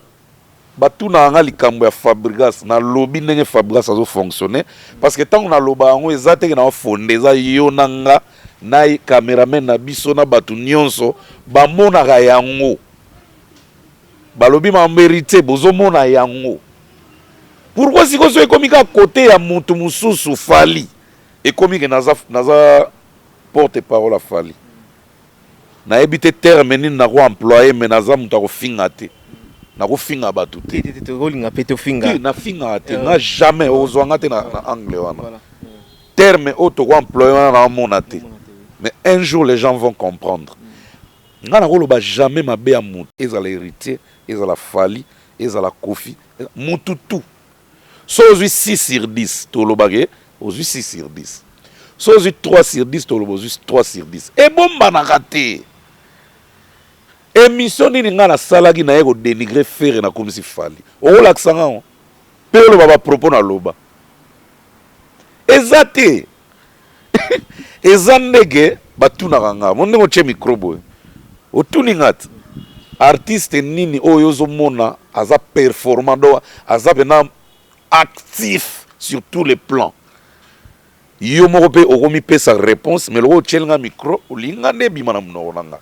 batunaka nga likambo ya Fabregas, nalobi ndenge Fabregas azofonctionne? Parce que ntango naloba yango, eza teke na fonde, eza yo na nga na cameraman na biso na bato nyonso bamonaka yango. Balobi makambo Héritier, bozomona yango. Pourquoi sikoyo so ekomi kaka kote ya motu mosusu, Fally, ekomi ke naza porte parole ya Fally? Nayebi te terme nini nako employer, mais naza moto akofinga te, nakofinga bato te. Olinga mpe tofinga. Te, nafingaka te nga, jamais okozwa te na angle wana. Terme oyo toko employer wana, naomona te, mais un jour les gens vont comprendre. Nga nakoloba jamais mabe ya motu, ezala Héritier, ezala Fally, ezala Kofi, mutu tu. So ozwi 6 sur 10, tolobake ozwi 6 sur 10. So ozwi 3 sur 10, toloba ozwi 3 sur 10. Ebombanaka te. Émission nini ngai nasalaki naye kodénigrer Ferre, nakomisi Fally? Okolakisa nga ngo mpe oloba bapropos naloba eza te. Eza ndenge batunaka nga mo, ndenge otie micro boye, otuni nga te artiste nini oyo ozomona aza performant, donc aza mpena actif sur tous les plans. Yo moko mpe okomipesa réponse, mais loko otieli nga micro, olingi nga nde ebima na monoko na nga,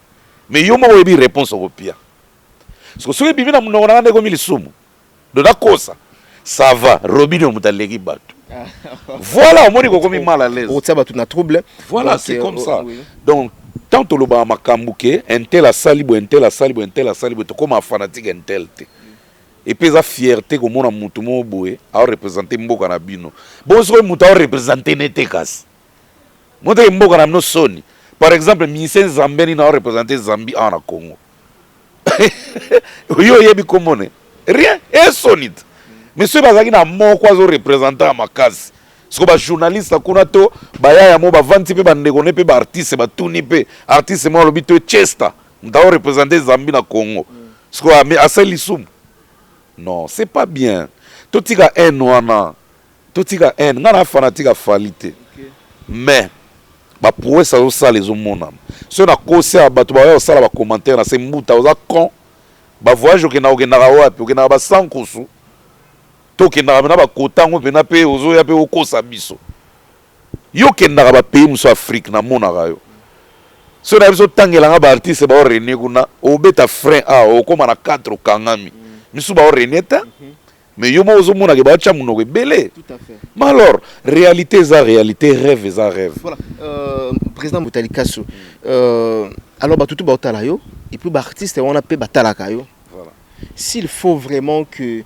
mais yo moko oyebi réponse okopia. Soki ebimi na monoko na nga nde ekomi lisumu, donc nakosa. Ça va, Robino moto aleki bato, voilà, omoni kokomi mal à l'aise. Okotia bato na trouble. Voilà, c'est comme ça. Donc tant tolobaka makambo ke untel asali boye, untel asali boye, untel asali boye, tokóma fanatique untel te. Et puis eza fierté komona motu moko boye aoreprésente mboka na bino. Bongo soki moto aoreprésente ne te, kasi moteke mboka na bino soni. Par exemple, musicien zambien nini aoreprésente Zambie awa na Congo? Yo oyebi komone rien, esoni te. Mais soki bazalaki na moko azoreprésente ya makasi, siko bajournaliste kuna to bayaya mo bavandi mpe bandeko ne mpe baartiste, batuni mpe artiste mo alobi to Chester moto aoreprésente Zambie na Congo, siko asali lisumu? Non, c'est pas bien. Totika haine wana, totika haine. Ngai na fanatique a Fally te, mais baprouesse azosala ezomonana. Soki nakosi ya bato baya kosala bacommentaire na se, mbuta oza con. Bavoyage okendaka, okendaka wapi? Okendaka basankusu to okendaka mpena bakota yango mpena mpe ozoya mpe okosa biso? Yo okendaka bapays mosusu Afrique, namonaka yo. Soki na biso otangelanga baartiste baorenie kuna, obeta frein awa, okóma na 4, okangami. Misu baorenie te, mais yo moko ozomonaka baotya monoko ebele. Tout à fait. Mais alors réalité eza réalité, rêve eza rêve. Voilà, président Mbuta Likasu, alors bato tu baotala yo et puis baartiste wana mpe batalaka yo. Voilà. S'il faut vraiment que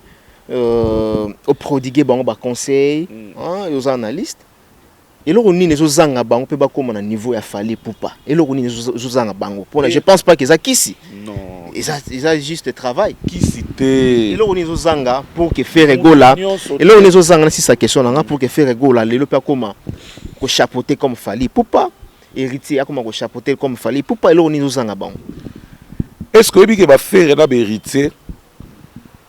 oprodiguer bango baconseil, hein, oza analyste, eloko nini ezozanga bango mpe bakóma na niveau ya Fally Ipupa? Eloko nini ezozanga bango mpona? Je pense pas que eza kisi. Non. Eza juste travail. Kisi te. Eloko nini ezozanga pour que Ferre Gola Nyonso. Eloko nini ezozanga na sisa question na nga pour que Ferre Gola lelo mpe akóma kochapeauter comme Fally Ipupa, Héritier akóma kochapeauter comme Fally Ipupa? Eloko nini ezozanga bango? Est ce que oyebi ke baFerre na bahéritier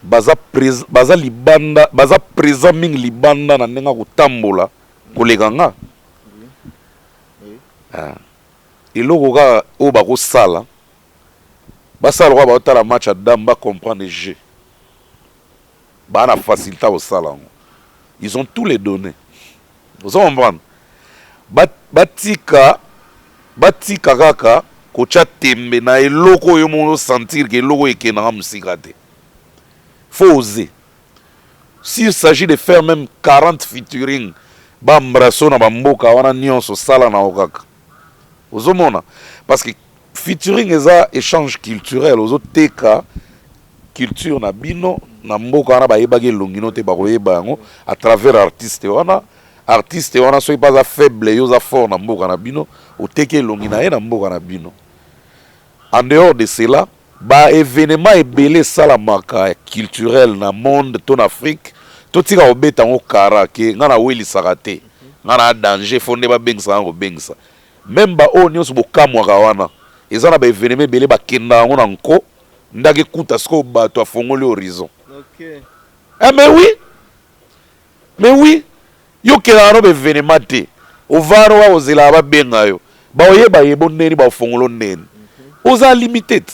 baza libanda, baza présent mingi libanda na ndenge ya kotambola koleka nga? Ah. Eloko kaka oyo bakosala, basala lokola baotala match ya dame, bacomprendre jeu, baa na facilité ya kosala yango. Ils ont tous les données, ozo comprendre? Batika, batika kaka. Kotya tembe na eloko oyo moko sentir ke eloko oyo ekendaka mosika te. Faut oser. S'il s'agit de faire meme 40 featuring ba embrasso na ba mboka wana nionso sala na yo kaka. Ozo mona? Parce que featuring eza echange culturel, ozo teka culture na bino na mboka wana bayebaki elongi no te bakoyeba yango à travers artiste wana. Artiste wana soki pe aza faible yo oza fort na mboka na bino, oteki elongi na ye na mboka na bino. En dehors de cela, ba evenements ebele esalamaka culturel na monde to na Afrique, totika kobeta yango kara que nga nawelisaka te, nga naa danger faut nde babengisa nga kobengisa. Meme ba oyo nionso bokamwaka wana, eza na ba evenements ebele bakendaka yango na nko, ndaka ekuta sikoyo batu afongoli horizon. Eh mais oui! Mais oui! Yo okendaka no ba evenements te, ovanda no kaka ozelaka babenga yo, bakoyeba ye bo ndeni bakofongola yo ndeni. Oza limite te.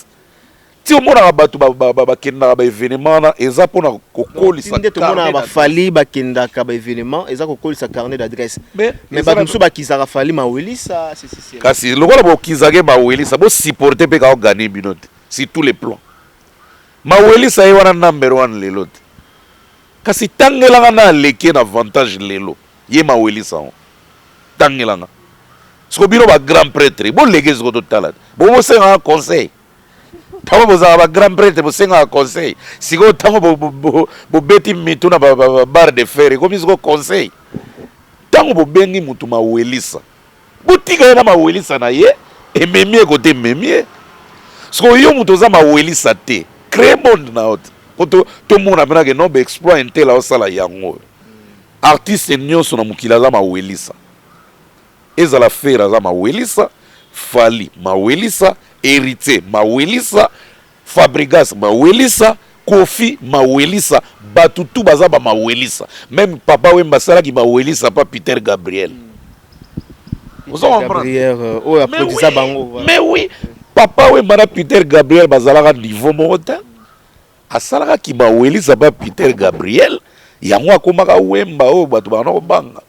Ti omonaka batu bakendaka ba evenements wana eza pona kokolisa nde tomonaka ba Fally bakendaka ba evenements eza kokolisa carnet d'adresse. Mais batu mosusu bakizaka Fally mawelisa ceci cela. Kasi lokola bokizaka ye mawelisa bo supporter pe kao gagner bino te sur tous les plans. Mawelisa ye wana number one lelo te. Kasi tangela nga na aleki ye na avantage lelo ye mawelisa ngo tangela nga siko bino ba grand pretre boleke siko totala te bo bosenga nga conseil tango bozalaka ba grand pretre bosengaka conseil sikoyo tango bobeti mitu na ba barre de fer ekomi siko conseil tango bobengi mutu mawelisa botika ye na mawelisa na ye ememi ye kote ememi ye sikoyo yo moto oza mawelisa te cree monde na yo te po tomona mpena ke non baexploit intel aosala yango oyo artiste nyonso na mokili aza mawelisa ezala Ferre aza mawelisa Fally mawelisa Heritier mawelisa Fabregas mawelisa Koffi mawelisa batu tout baza ba mawelisa meme papa wemba asalaki mawelisa pa Peter Gabriel ozo comprendre oyo a produisa bango mais oui papa wemba na Peter Gabriel bazalaka niveau moko te asalaka ki mawelisa pa Peter Gabriel yango akomaka wemba oyo bato bakana kobanga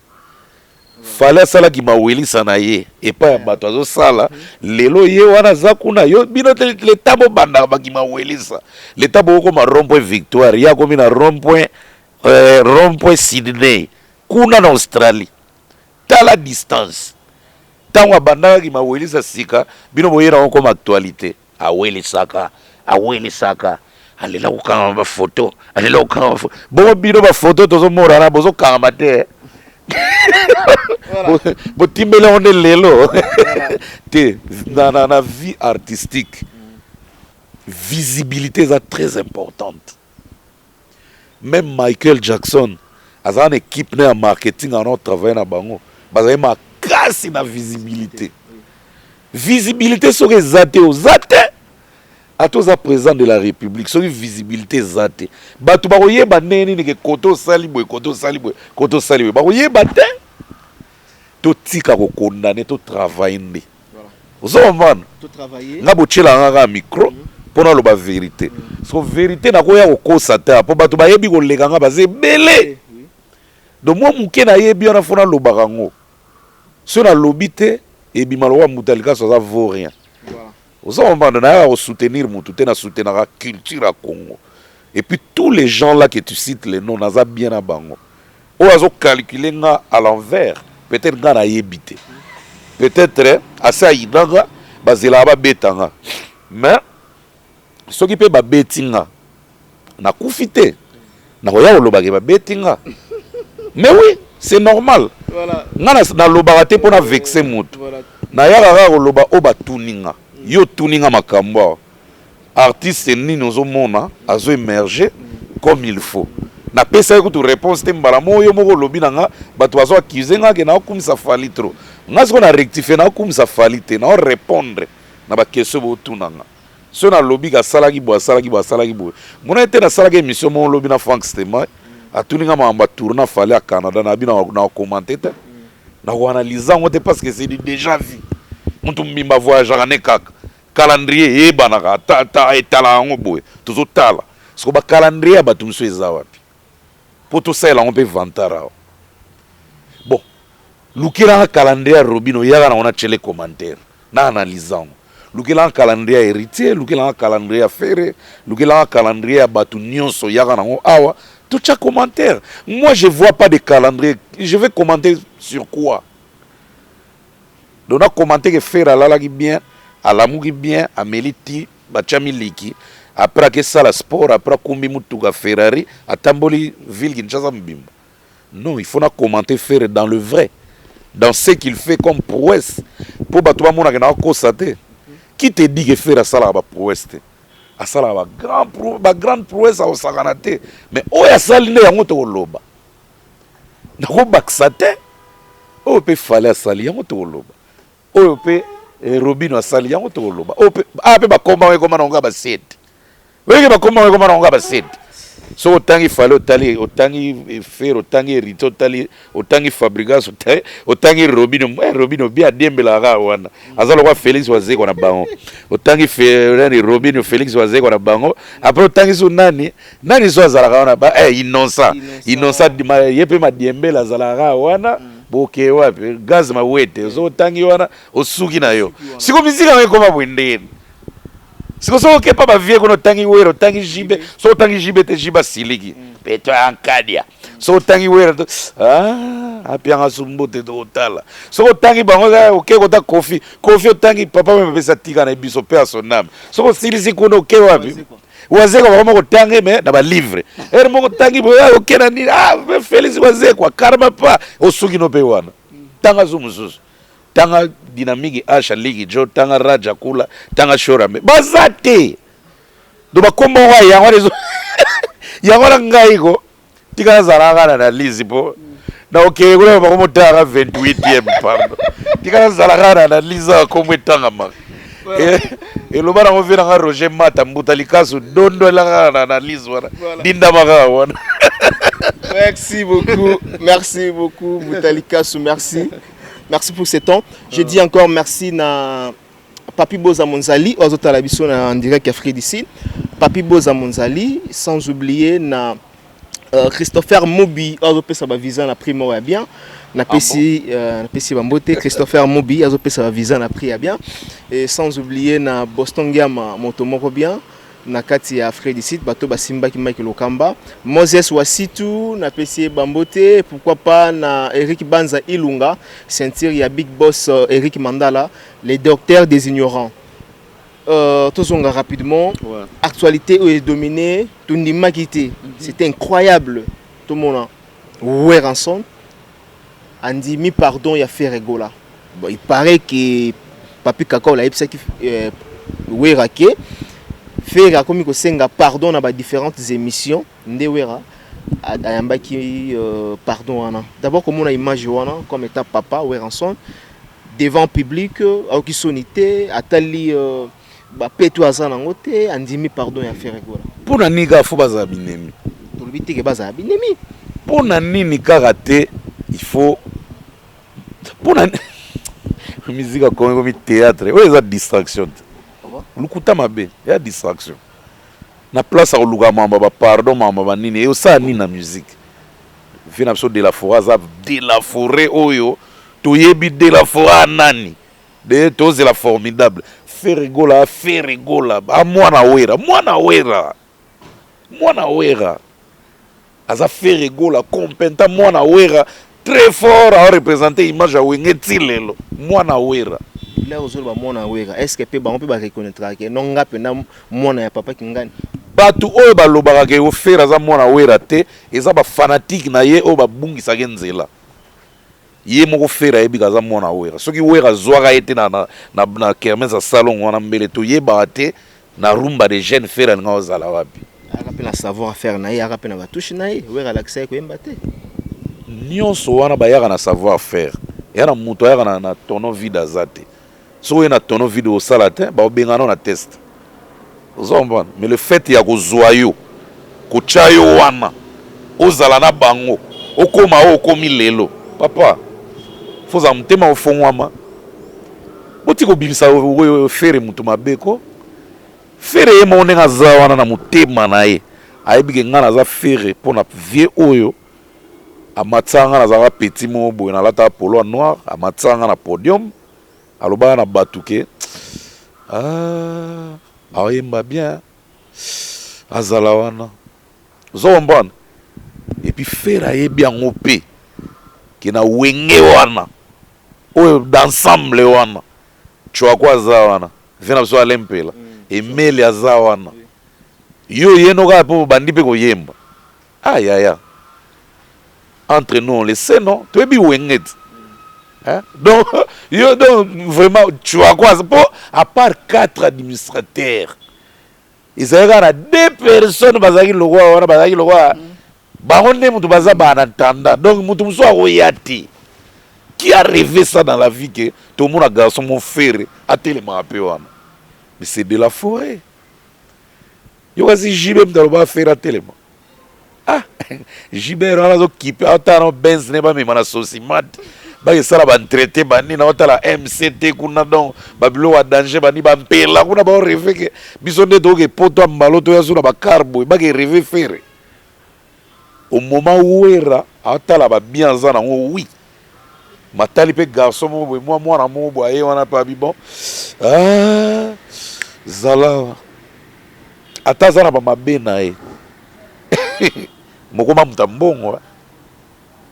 Fally asalaki mawelisa na ye epai ya bato azosala lelo ye wana aza kuna yo bino te leta bobandaka bakimawelisa leta bokokoma rond point victoire ye akomi na rond point rond point Sydney kuna na Australie tala distance ntango abandaka kimawelisa sika bino boye na okoma actualité awelisaka awelisaka alela kokangama bafoto alela kokangama bafoto bongo bino bafoto tozomonana bozokangama te botimbeli yango nde lelo te na vie artistique visibilité eza très importante meme Michael Jackson azala na équipe na ya marketing ana travaille na bango bazali makasi na visibilité visibilité soki eza te oza te ata oza président de la république soki visibilité eza te bato bakoyeba ndenge nini ke kote osali boye kote osali boye kote osali boye bakoyeba te totika kokondane totravaille nde ozo comprendre nga botyelaka nga kaka micro mpo naloba vérité so vérité nakoya kokosa te mpo bato bayebi koleka nga baza ebele donc mwa moke nayebi wana fo nalobaka yango so nalobi te ebima lokola moto ya likaso aza vaut rien ozo comprendre nayaka kosoutenir motu te nasoutenaka culture ya Congo et puis tous les gens là que tu cites les noms naza bien na bango oyo azocalcule nga à l'envers peut-être nga nayebi te peut-être asi ayinanga bazelaka babeta nga mais soki mpe babeti nga nakufi te nakoya kolobaka babeti nga mais oui c'est normal nga nalobaka te mpona vexe motu nayaka kaka koloba oyo batuni nga yo otuni nga makambo awa artiste nini ozomona azo émerger comme il faut napesaki kutu réponse te mbala moko yo moko olobi na nga bato bazo accuse nga ke naokumisa Fally trop nga sikoyo na rectifie naokumisa Fally te nao répondre na baquestion botuna nga soki nalobi ke asalaki boye asalaki boye asalaki boye mona ete nasalaki émission moko olobi na Frank Stema atuni nga makambo atourna Fally ya Canada nabi na kokommente te na koanalyse yango te parce que c'est du déjà vu mutu mbimba voyageaka ne kaka calendrier eyebanaka ata etala yango boye tozotala siko bacalendrier ya bato mosusu eza wapi mpo tosalela yango mpe vantard awa bon lukelanga calendrier ya Robinho oyaka nango na tiele commentaire na analyse yango. Lukela nga calendrier ya Heritier, lukela nga calendrier ya Ferre, lukela nga calendrier ya batu nionso yaka nango awa totia commentaire. Moi je vois pas de calendrier, je vais commenter sur quoi? Donc na commenter que Ferre alalaki bien, alamuki bien, ameli ti, batia miliki, après ake sala sport, après akumbi mutuka Ferrari, atamboli ville Kinshasa mobimba. Non, il faut na commenter Ferre dans le vrai, dans ce qu'il fait comme prouesse po bato bamonaka na akosa te. Qui te dit que Ferre asalaka ba prouesse te? Asalaka ba grand pro, ba grande prouesse, akosakana te. Mais oyo asali nde yango tokoloba. Nakobakisa te. Oyo mpe Fally asali yango tokoloba. Oyo mpe Robino asali yango tokoloba. Oyo mpe ah mpe bakomba ekoma nango kaka basete. Oyeke bakoma ekoma nango kaka basete. Soki otangi Fally, otali, otangi Ferre, otangi Heritier, otali, otangi Fabregas, otangi, otangi Robino, Robino bien adiembelaka kaka wana. Aza lokola Felix Wazekwa na bango. Otangi nani Robino, Felix Wazekwa na bango. Après otangi su nani? Nani so azalaka wana ba Innocent. Innocent ye pe madiembela azalaka kaka wana. Boke wapi? Gaz Mawete. So otangi wana osuki na yo. Siko miziki yango ekoma boye ndenge. Siko soki okepa ba vieux kuna otangi Wera, otangi JB, soki otangi JB te JB asiliki. Peto ya nkadia. Soki otangi Wera to ah apianga su mbote tokotala. Soki otangi bango oke kota Koffi, Koffi otangi papa meme apesa tika na biso pe à son âme. Soki osilisi kuna oke wapi? Wazekwa bakoma kotanga me na ba livre. Heure moko otangi boye ah, oke na nini? Ah Felix Wazekwa karma pa osuki no pe wana. Tanga zu mosusu. Tanga Dynamique Asha Ligi Jo, tanga Raja Kula, tanga Shorame. Baza te. Do bakombo wa yango wana ezo yango wana ngai ko tika nazalaka na analyse po na okeye kuna bakomo tanga 28e pardon. Tika nazalaka na analyse ya kombo etangamaka. Eloba nango vie nanga Roger Mata mbuta likasu dondo elaka na analyse wana dindama kaka wana. Merci beaucoup, merci beaucoup Mbuta Likasu, merci. Merci pour ce temps. Je dis encore merci na Papi Boza Monzali, ozo tala biso na en direct Afrique d'ici. Papi Boza Monzali, sans oublier na Christopher Mobi, ozo pesa ba visa na prix moko ya bien. Na pesi na pesi bambote Christopher Mobi, azo pesa ba visa na prix ya bien. Et sans oublier na Boston Giama moto moko bien. Na kati ya Afrique du Sud, bato basimbaki Mike Lokamba, Moses Wasitu, napesi ye bambote, pourquoi pas na Eric Banza Ilunga, ceinture ya Big Boss Eric Mandala, les docteurs des ignorants. Tozonga rapidement, actualité oyo edominé, tondimaki te, c'était incroyable. Tomona Werrason andimi pardon ya Ferre Gola. Bon, il paraît que Papi Kakao ayebisaki Wera ke Ferre akomi kosenga pardon na ba différentes émissions nde Wera ayambaki pardon wana. D'abord komona image wana comme étant papa Werrason devant public, aoki soni te, atali bapeto aza nango te, andimi pardon ya Ferre Gola. Mpona nini kaka faut bazala binemi? Tolobi te ke bazala binemi. Mpona nini kaka te il faut mpona musique akomi komi théâtre oyo eza distraction te, lukuta mabe eza distraction. Na place ya koluka mamba ba pardon mamba banini esala nini na musique? Vie na biso de la forêt aza de la forêt oyo toyebi de la forêt nani de tozela formidable Ferre Gola, Ferre Gola a mwana Wera, mwana Wera, mwana Wera aza Ferre Gola compétent, mwana Wera très fort a représenter image ya Wenge ti lelo, mwana Wera. Là ozoloba mwana Wera, est ce que mpe bango mpe bareconnaîtraka ke non, nga mpenza mwana ya papa Kingani? Bato oyo balobaka ke Ferre aza mwana Wera te, eza bafanatike na ye oyo babungisaki nzela. Ye moko Ferre ayebi aza mwana Wera. Soki Wera azwaka ye te na kermesse ya salon wana, mbele toyebaka te na rumba de jeune Ferre alinga ozala wapi. Aka mpe na savoir faire na ye, aka mpe na batouche na ye. Wera alakisa ye koyemba te. Nyonso wana bayaka na savoir faire. Eya na moto ayaka na tonneau vide aza te. Soki oye na tonneau vide osala te, baobengana na test, ozo comprendre? Mais le fait ya kozwa yo, kotya yo wana, ozala na bango, okóma oyo okomi lelo, papa, fozala motema ofongwama. Boti kobimisa Ferre moto mabe ko. Ferre ye moko ndenge aza wana na motema na ye ayebi ke ngai naza Ferre mpo na vie oyo amatisaka ngai. Nazalaka petit moko boye, nalataka polo ya noir, amatisaka ngai na podium, alobaka na bato ke Ah, aoyemba bien, azala wana, ozo comprendre. Et puis Ferre ayebi yango mpe ke na Wenge wana oyo d'ensemble wana, Chwako aza wana, vie na biso Alempela Emeli aza wana, yo yeno kaka mpo bandi mpe koyemba. Ah yaya, entre nous on le sait, non? Toyebi Wenge ti, hein? Donc yo, donc vraiment Chwako aza mpo à part quatre administrateurs, ezalaki kaka na deux personnes bazalaki lokwa wana, bazalaki lokwa bango nde moto baza ba en attendant. Donc moto mosusu akoya te. Qui a rêvé ça dans la vie ke tomona garçon mo Ferre atelemaka mpe wana? Mais c'est de la forêt. Yo kasi JB, moto aloba Ferre atelema. Ah, Jiber wana azokipe, aotala na Benz ne bamema na Sosimat, bakesala baentretien banini, aotala MCT kuna. Donc babiloko ya danger bani bampela kuna, baorêver ke biso nde tokoke poto ya mbalo, toya so na bacar boye, bakerêver Ferre au moment Wera aotala babien aza nango. Oui, matali mpe garçon moko boye, mwa mwana moko boye aye wana mpe abi bon, ah, zala ata aza na bamabe na ye, mokoma moto ya mbongo.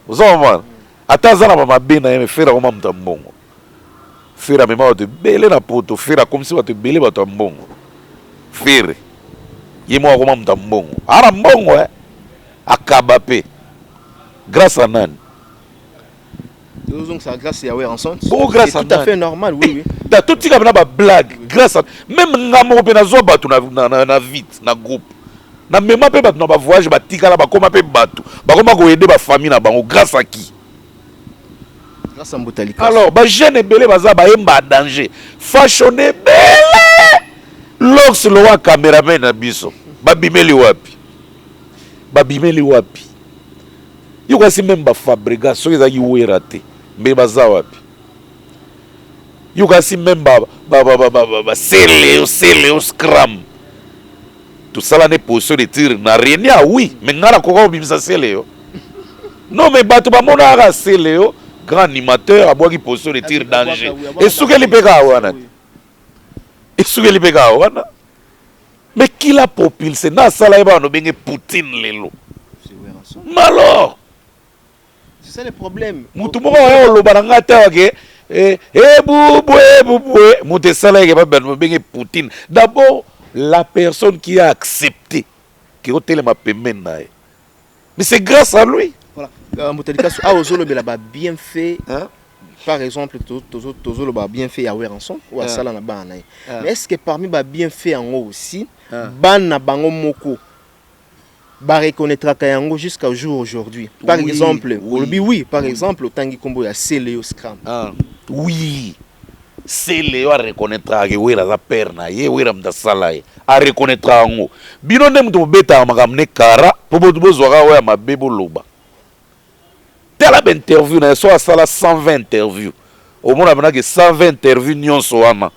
Oza komona, ata aza na bamabe na ye, mais Ferre akoma moto ya mbongo. Ferre amema bato ebele na poto. Ferre akomisi bato ebele bato ya mbongo. Ferre ye moko akoma moto ya mbongo, aa na mbongo, eh. Akaba mpe grâce à nani? Donc c'est grâce à Werrason. Bon, grâce C'est tout à fait normal, oui. Da totika na bablague. Grâce à même nga moko mpe nazwa bato na vite na groupe, namema mpe bato na bavoyage, batikala, bakoma mpe bato, bakoma koaider bafamille na bango. Grâce à qui? Grâce à Mbutalika. Alors bajeune ebele baza bayemba danger, fashion ebele, lox lowa cameraman na biso, babimeli wapi? Babimeli wapi? Yo kasi même baFabregas, soki ezalaki Wera te, mbe baza wapi? Yo kasi même baseleo, Seleo, Scram, tosala ne position de tir na renia. Oui, mais ngai nakoka kobimisa Seleo? Non, mais bato bamonaka Seleo grand animateur, abwaki position de tir danger, esukeli mpe kaka wana te, esukeli mpe kaka wana. Mais qui l'a propulsé na asala ye bana obenge Poutine lelo? Mais alors C'est ça le problème. Mutu moko aya oloba na ngai te wake ebubwe ebubwe, moto esala yeke babano babenge Poutine. D'abord la personne qui a accepté ke otelema pembeni na ye, mais c'est grâce à lui. Voilà. Mbutalika, awa ozolobela ba bienfait. Hein? Par exemple, tozoloba bienfait ya Werrason oyo asala na bana na ye. Mais est ce que parmi ba bienfait yango aussi, bana bango moko bareconnaîtraka yango jusqu'au jour aujourd'hui? Par exemple, olobi oui, par exemple otangi nkombo ya Celeo Scram. Ah. Oui, Celeo areconnaîtraka ke Wera aza père na ye, Wera moto asala ye, areconnaîtraka yango. Bino nde moto bobetaka makambo ne kara mpo bozwaka oyo ya mabe boloba. Tala bainterview na ye, so asala 120 interview, omona mpenake 120 interview nyonso wana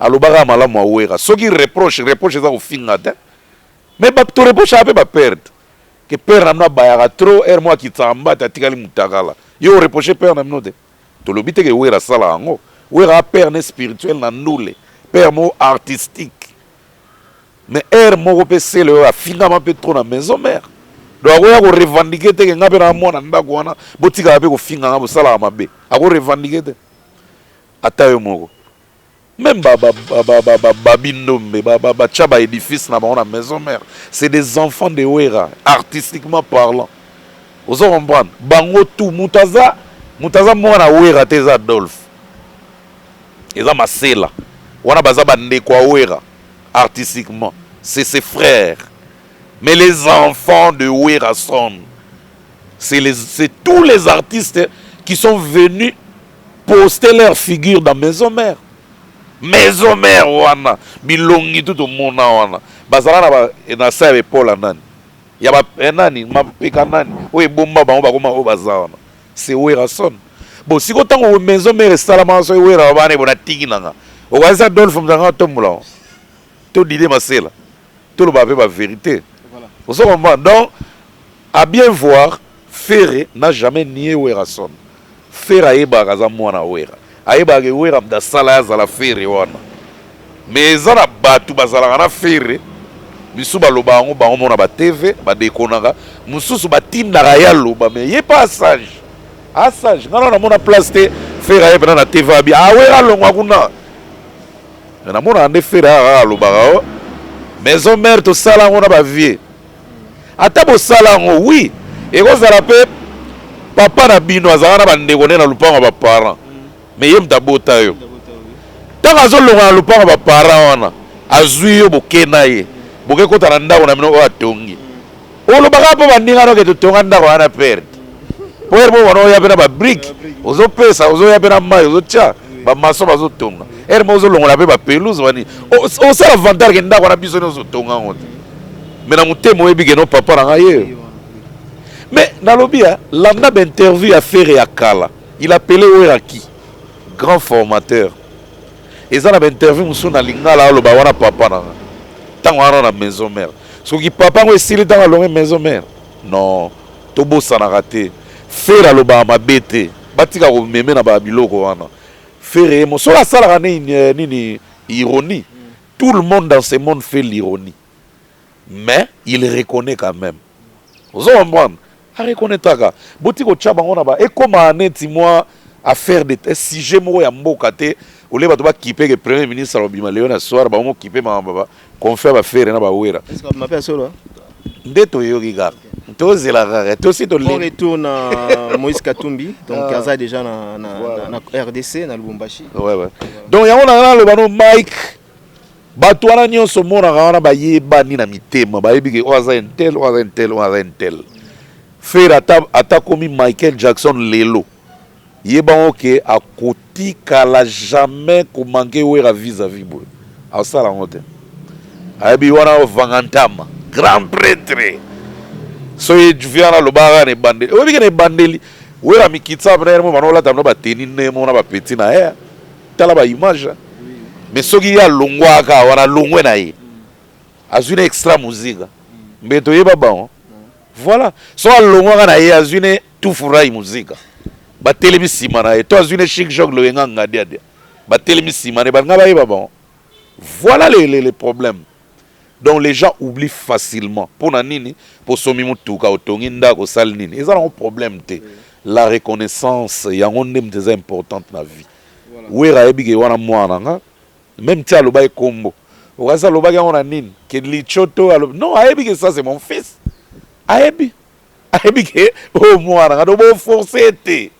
alobaka malamu awera. Soki reproche, reproche eza kofinga te, mais toreprochaka mpe baperdre ke père na bino abayaka trop ere moko, akitaka mbate, atikali mutakala. Yo oreproche père na bino te. Tolobi te ke Wera asala yango. Wera a père ne spirituel na ndule, père moko artistique, mais ere moko mpe Sele oyo afingama mpe trop na maison mère. Donc akoya korevendiquer te ke nga mpe na mwana ndako wana, botikaka mpe kofinga nga, bosalaka mabe. Akorevendiquer te, ata yo moko. Même Babindombe batya baédifice na bango na maison mère, c'est des enfants de Wera artistiquement parlant. Ozo comprendre? Bango tout, moto aza mwana Wera te eza Adolphe, eza Masela wana, baza bandeko ya Wera artistiquement, c'est ses frères. Mais les enfants de Werrason, c'est tous les artistes qui sont venus poster leur figure dans maison mère. Maison mère wana, bilongi tu tomona wana, bazala na sa ya epola nani, ya ba nani, mapeka nani oyo ebomba bango, bakoma oyo baza wana, c'est Werrason. Bon, sikoyo ntango maison mère esalamaka, so Wera bana ebo natiki nanga, okanisi Adolphe moto anga atombola to Dide Masela? Toloba mpe bavérité, ozo comprendre? Donc à bien voir, Ferre n'a jamais nié Werrason. Ferre ayebaka aza mwana Wera, ayebaka Wera moto asala ye azala Ferre wana. Mais eza na bato bazalaka na Ferre, misusu baloba yango bango mona ba TV, badekonaka, mosusu batindaka ye aloba, mais ye pa asage asage. Nga na namona place te Ferre aye mpena na TV abi awera alongwa kuna. Mais namonaka nde Ferre kaka alobaka o Maison Mère tosala yango na bavieux. Ata bosala yango, oui, ekozala mpe papa na bino azalaka na bandeko nde na lupango ya baparent, mais ye moto abota yo. Ntango azolonga na lupango ya baparent wana, azwi yo, boke na ye, boke kota na ndako na bino oyo atongi. Olobaka mpo baninga noke totonga ndako wana perte po ere moko wana oya mpe na babrique ozopesa, ozoya mpe na mai ozotya, bamaçon bazotonga, ere moko ozolongola mpe bapelouse wani, osala vantard ke ndako wana biso nyonso otonga yango te. Mais na motema oyebi ke no papa na ngai ye. Mais nalobi ya landa bainterview ya Ferre ya kala, il appelait Wera qui grand formateur. Eza na bainterview mosusu na lingala aloba wana papa na nga ntango wana na Maison Mère. Soki papa yango esili ntango alongi Maison Mère, non, tobosanaka te. Ferre alobaka mabe te, batika komeme na babiloko wana. Ferre ye mo soki asalaka nini nini ironie, tout le monde dans ce monde fait l'ironie, mais il reconnaît quand même. Ozo comprendre, areconnaîtraka. Boti kotya bango na ba ekóma neti mwa affaire de sujet moko ya mboka te. Olie bato bakipe ke premier ministre alobima lelo na soir, bango mokipe makambo ba conflit baFerre na baWera. Nde toyoki kaka, tozela kaka, tosi. Bon retour na Moïse Katumbi, donc ah. Aza déjà na RDC, na Lubumbashi. Ouais. Donc yango na naloba no Mike, bato wana nyonso omonaka wana bayebani na mitema, bayebi ke oyo aza un tel, oyo aza un tel, oyo aza un tel. Ferre ata komi Michael Jackson lelo, yebango ke akotikala jamais komanquer Wera vis-à-vis boye, asala yango te. Ayebi wana ovanga ntama grand prêtre. Soki viana alobaka na ebandeli, oyebi ke na ebandeli Wera mikitsa mpena mo bana olata bino bateni ndemo na bapeti na ye, tala baimage. Mais soki ye alongwaka wana, alongwe na ye, azwi na Extra Musica mbe toyeba bango. Voilà, so alongwaka na ye, azwi ne Tufurai Musica, batelemi nsima na ye, to azwi ne Chic Jok Loyenga Ngadiadia, batelemi nsima na ye, balinga bayeba bango. Voilà les problèmes. Donc les gens oublient facilement. Mpona nini? Mpo somi motuka, otongi ndako, osali nini, eza nango problème te. La reconnaissance, yango nde moto eza importante na vie. Wera ayebi ke wana mwana nga, même ti alobaki kombo okasi, alobaki yango na nini ke licho to alobi non, ayebi ke ça c'est mon fils. Ayebi ke oyo mwana nga, donc boforce te.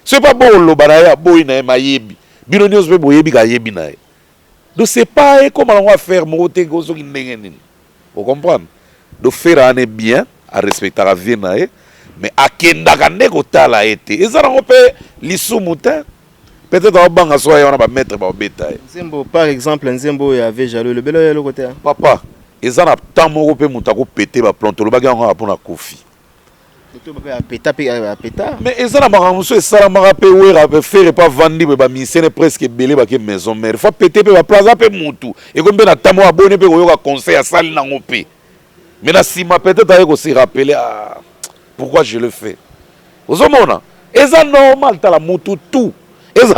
Soki mpa boloba na ye, aboyi na ye, mayebi bino nyonso mpe boyebi ka ayebi na ye. Donc c'est pas ekoma nango affaire moko te soki ndenge nini, ocomprendre. Donc Ferre wana bien arespectaka vie na ye, mais akendaka nde kotala ye te. Eza nango mpe lisumu te, peut-être aobanga so aye wana bamaître baobeta ye. Nzembo par exemple, nzembo oyo ave jaloux, elobeli oyo eloko te. Papa, eza na temps moko mpe moto akopete baplomb, tolobaki yango kaka mpona Kofi. Apeta mpe apeta. Mais eza na makambo mosusu esalamaka mpe. Wera mpe Ferre mpe avandi boye, bamusicien presque ebele bake Maison Mère, fa pete mpe baplaza mpe mutu ekomi mpe na ntango aboni mpe koyoka conseil, asali nango mpe. Mais na nsima peut-être aye kose rappeler: ah, pourquoi je le fais? Ozomona eza normal. Tala mutu tout eza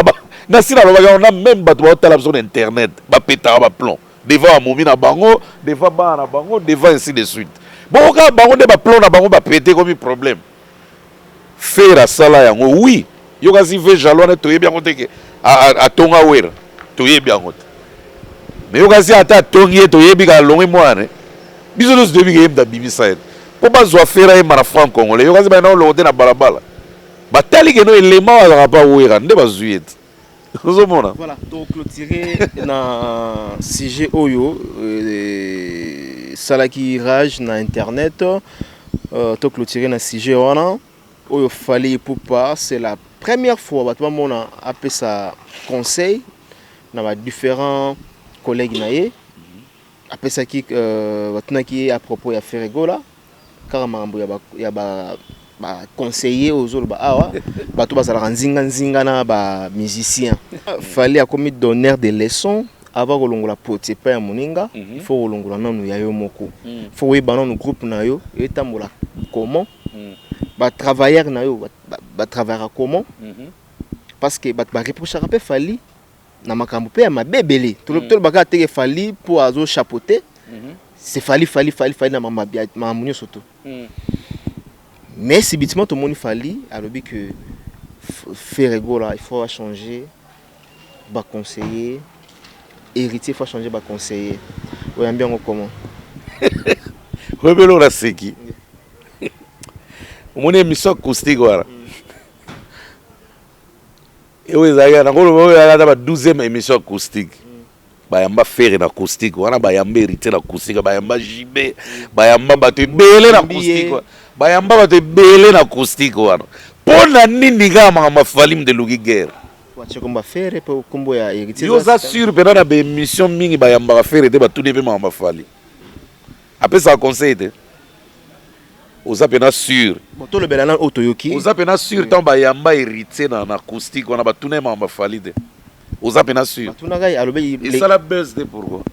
na nsi nalobaki yango na même bato baotala biso na internet, bapetaka baplomb devant bamomi na bango, devant bana na bango, devant ainsi de suite. Bongo kaka bango nde baplomb na bango bapete komi problème. Ferre asala yango, oui. Yo kasi ve jaloux wana, toyebi yango te ke atonga Wera, toyebi yango te. Mais yo kasi ata atongi ye, toyebi kaka alongwe mwana, biso nyonso toyebi ke ye moto abimisa ye mpo bazwa Ferre ayemba na franc congolais. Yo kasi bayenda olongo te na balabala, batali keno elema oyo azalaka mpa Wera nde bazwi ye te, ozomona. Voilà, toclôturer na sujet oyo esalaki rage na internet. Toclôturer na sujet wana oyo Fally Ipupa, c'est la première fois bato bamona apesa conseil na badifférents collègues na ye. Apesaki batunaki ye à propos ya Ferre Gola, kaka makambo ya ba baconseiller oyo ozoloba awa, bato bazalaka nzinga-nzinga na bamusicien. Fally akomi donneur de leçon. Avant kolongola poti epai ya moninga, il faut kolongola nanu ya yo moko. Faut koyeba nanu groupe na yo etambola comment, batravailleur na yo batravaillera comment, parce que bato bareprochaka mpe Fally. Na makambo mpe ya mabe ebele. Tolobaka te ke Fally mpo azo chapeauter. C'est Fally, Fally, Fally, Fally na makambo nyonso to. Mais subitement tomoni Fally alobi que Ferre Gola, il faut changer ba conseiller, Héritier faut changer ba conseiller. Oyambi yango comment? Oyebeli oyo naseki, omoni émission acoustique wana oyo ezalaki, nakoloba oyo ezalaki ata ba 12e émission acoustique. Bayamba Ferre na acoustique wana, bayamba Héritier na acoustique, bayamba JB, bayamba bato ebele na acoustique wana, bayamba bato ebele na acoustique wana. Mpo na nini kaka makambo ya Fally mutu eluki guerre? Watie kombo ya Ferre mpe kombo ya Héritier. Yo oza sûr mpena na baémission mingi bayambaka Ferre te, batuni mpe makambo ya Fally, apesaka conseil te? Oza mpena sûr? Bon, tolobela nano oyo toyoki. Oza mpena sûr, ntango bayamba Héritier na acoustique wana, batuna ye makambo ya Fally te? Oza mpena sûr? Batunaka ye, alobi. Esala buzz te, pourquoi?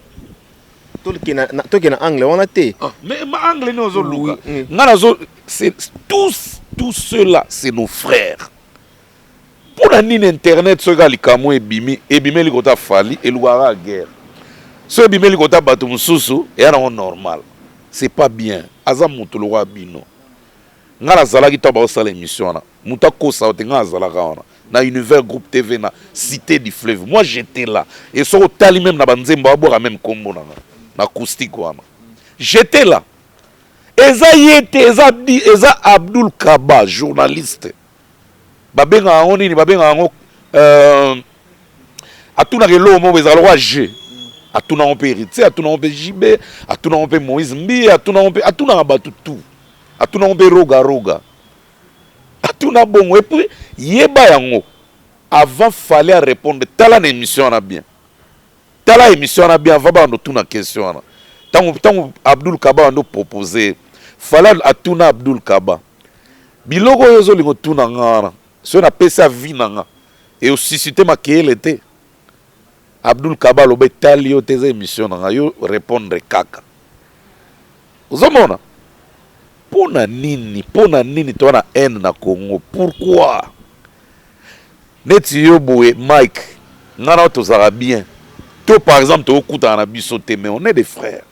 Toke na angle wana te. Ah, mais ma angle nini ozoluka? Nga nazo, tous ceux-là, c'est nos frères. Mpona nini internet, soki kaka likambo ebimi, ebimeli kota Fally, elukaka guerre? So ebimeli kota bato mosusu, eya nango normal. C'est pas bien. Aza moto lokola bino. Nga nazalaki ntango baosala émission wana. Moto akosa yo te, nga nazalaka wana na Univers Groupe TV na Cité du Fleuve. Moi, j'étais là. Et soki otali même na banzembo, abwaka même kombo na nga na acoustique wana. J'étais là. Eza ye te, eza Abdul Kaba, journaliste. Babengaka yango nini? Babengaka yango atunaka eloko moko ezala lokola jeu. Atunango mpe Héritier, atunango mpe JB, atunango mpe Moïse Mbiye, atunango mpe, atunaka bato tout, atunango mpe Roga Roga, atuna bongo. Et puis yeba yango, avant fallait répondre, tala na émission wana bien, tala émission wana bien. Avant bando tuna question wana, ntango Abdul Kaba bando propose, fallait atuna Abdul Kaba: biloko oyo ozolinga otuna nga wana, soki napesi avis na nga, eosuscite makeyele te? Abdul Kaba aloba: etali yo te, eza émission na nga, yo répondre kaka. Ozomona mpo na nini, mpo na nini toza na haine na Congo? Pourquoi? Neti yo boye, Mike, nga na tozalaka bien to, par exemple, tokokutana na biso te, mais on est des frères.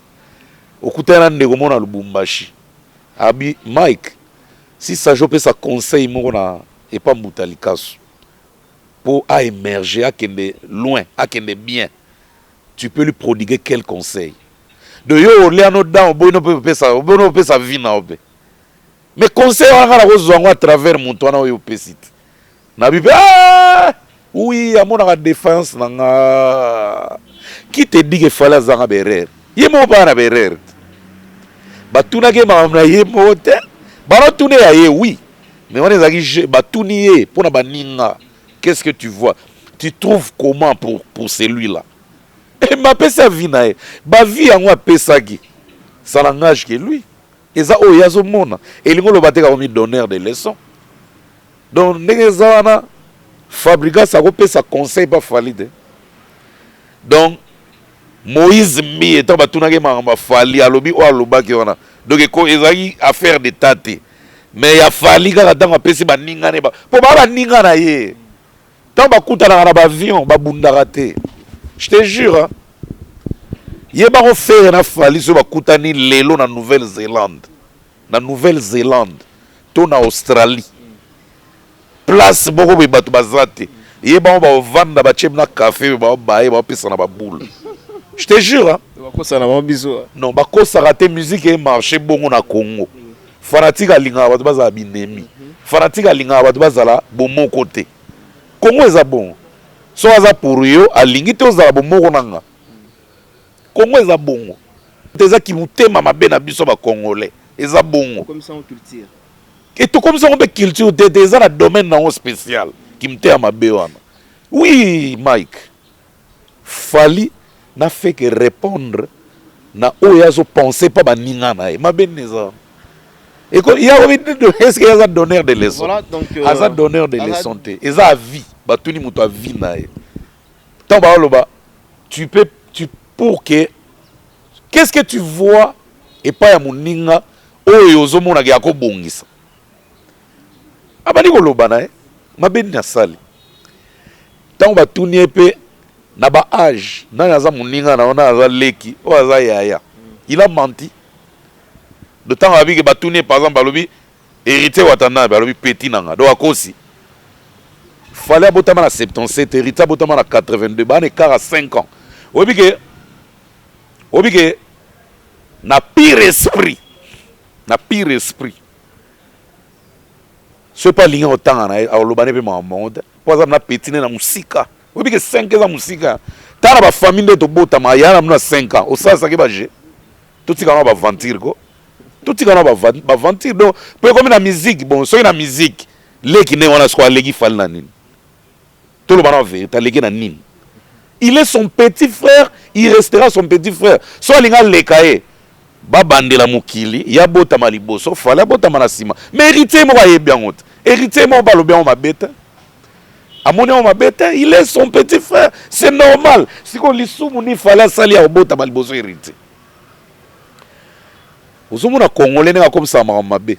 Okutani na ndeko moko na Lubumbashi, abi: Mike, si sajo opesa conseil moko na epa Mbuta Likasu mpo aémerger, akende loin, akende bien, tu peux lui prodiguer quel conseil? De yo olia no dan, oboyi no mpe opesa, oboyi no opesa vie na yo mpe. Mais conseil wana, nga nakozwa yango à travers moto wana oyo opesi te. Nabi mpe: ah, oui, amonaka défense na nga. Qui te dit que Fally azanga baerreur? Ye moko mpaka na baerreur te. Batunaki ye makambo na ye moko te, banotuna ya ye, oui, mais wana ezalaki jeu. Batuni ye mpo na baninga: qu'est-ce que tu vois, tu trouves comment pour celui-là? Bapesi avis na ye. Baavis yango apesaki, ça n'engage que lui. Eza oyo ye azomona. Elingi oloba te kakomi donneur de leçon. Donc ndenge eza wana, Fabregas akopesa conseil pa Fally te. Donc Moïse Mbiye, ntango batunaki makambo ya Fally, alobi oyo alobaki wana. Donc ezalaki affaire d'état te, mais ya Fally kaka. Ntango apesi baninga ne, mpo baa baninga na ye, ntango bakutanaka na baavion, babundaka te, je te jure, hein. Ye bango Ferre na Fally, soki bakutani lelo na Nouvelle-Zélande, na Nouvelle-Zélande to na Australie, place moko boye bato baza te, ye bango baovanda, batie na café, baobaye, baopesa na baboule, je te jure, hein. Bakosana bango biso. Non, bakosaka te. Musique emarche bongo na Congo. Fanatique alingaka bato bazala binemi, fanatique alingaka bato bazala bomoko te. Congo eza bongo. So aza pour yo, alingi te ozala bomoko na nga. Congo eza bongo te. Ezaki motema mabe na biso bacongolais, eza bongo. E tokomisa yango mpe culture te te. Eza na domaine nango spécial, kimotema mabe wana. Oui, Mike, Fally n'a fait que répondre na oyo azopense mpa baninga na ye. Mabe nini eza? Est-ce que aza donneur de leçon? Voilà, donc, aza donneur de leçon te. Eza avis. Batuni moto avis na ye. Ntango baoloba, tu peux tu pour que qu'est-ce que tu vois epai ya moninga oyo ozomonaka ya kobongisa, abandi koloba na ye. Mabe nini asali? Ntango batuni ye mpe Na ba age, nani aza moninga na yo, nani aza leki, oyo aza yaya. Il a menti. De ntango abiki batuni ye, par exemple balobi Héritier Watanabe, alobi petit na nga, donc akosi. Fally abotama na 77, Héritier abotama na 82, bana écart à 5 ans. Oyebi ke na pire esprit, soki mpe alingi kotanga na ye, aloba ne mpe makambo yango te, mpo aza na petit ne na mosika. Oyebi ke 5 eza mosika. Tala na bafamille nde tobotama, ya na bino na 5 ans osalisaki baje. Totika na baventure ko, totika na baventure. Donc mpo ekomi na musique, bon, soki na musique leki ndenge wana, siko aleki Fally na nini? Toloba na vérité, aleki na nini? Il est son petit frère, il restera son petit frère. So alingi aleka ye, babandela mokili ya botama liboso, Fally abotama na nsima. Mais Héritier moko ayebi yango te. Héritier moko balobi yango mabe te, amoni yango mabe te. Il est son petit frère, c'est normal. Sikoyo lisumu ni Fally asali ya kobotama liboso Héritier? Ozomona Congolais ndenge akomisaka makambo mabe.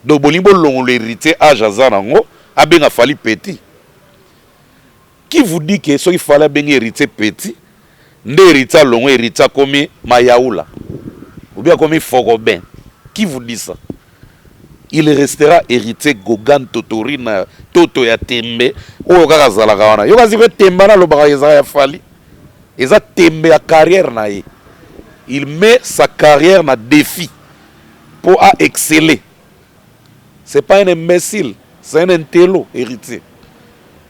Donc bolingi bolongola Héritier age aza nango, abenga Fally petit. Qui vous dit que soki Fally abengi Héritier petit, nde Héritier alongo, Héritier akomi mayaula ou bien akomi fokobin? Qui vous dit ça? Il restera Héritier Gogan Totorina Toto ya tembe oyo kaka azalaka wana. Yo kasi mpe tembe wana alobaka ezalaka ya Fally, eza tembe ya carrière na ye. Il met sa carrière na défi pour à exceller. C'est pas un imbécile, c'est un intello. Héritier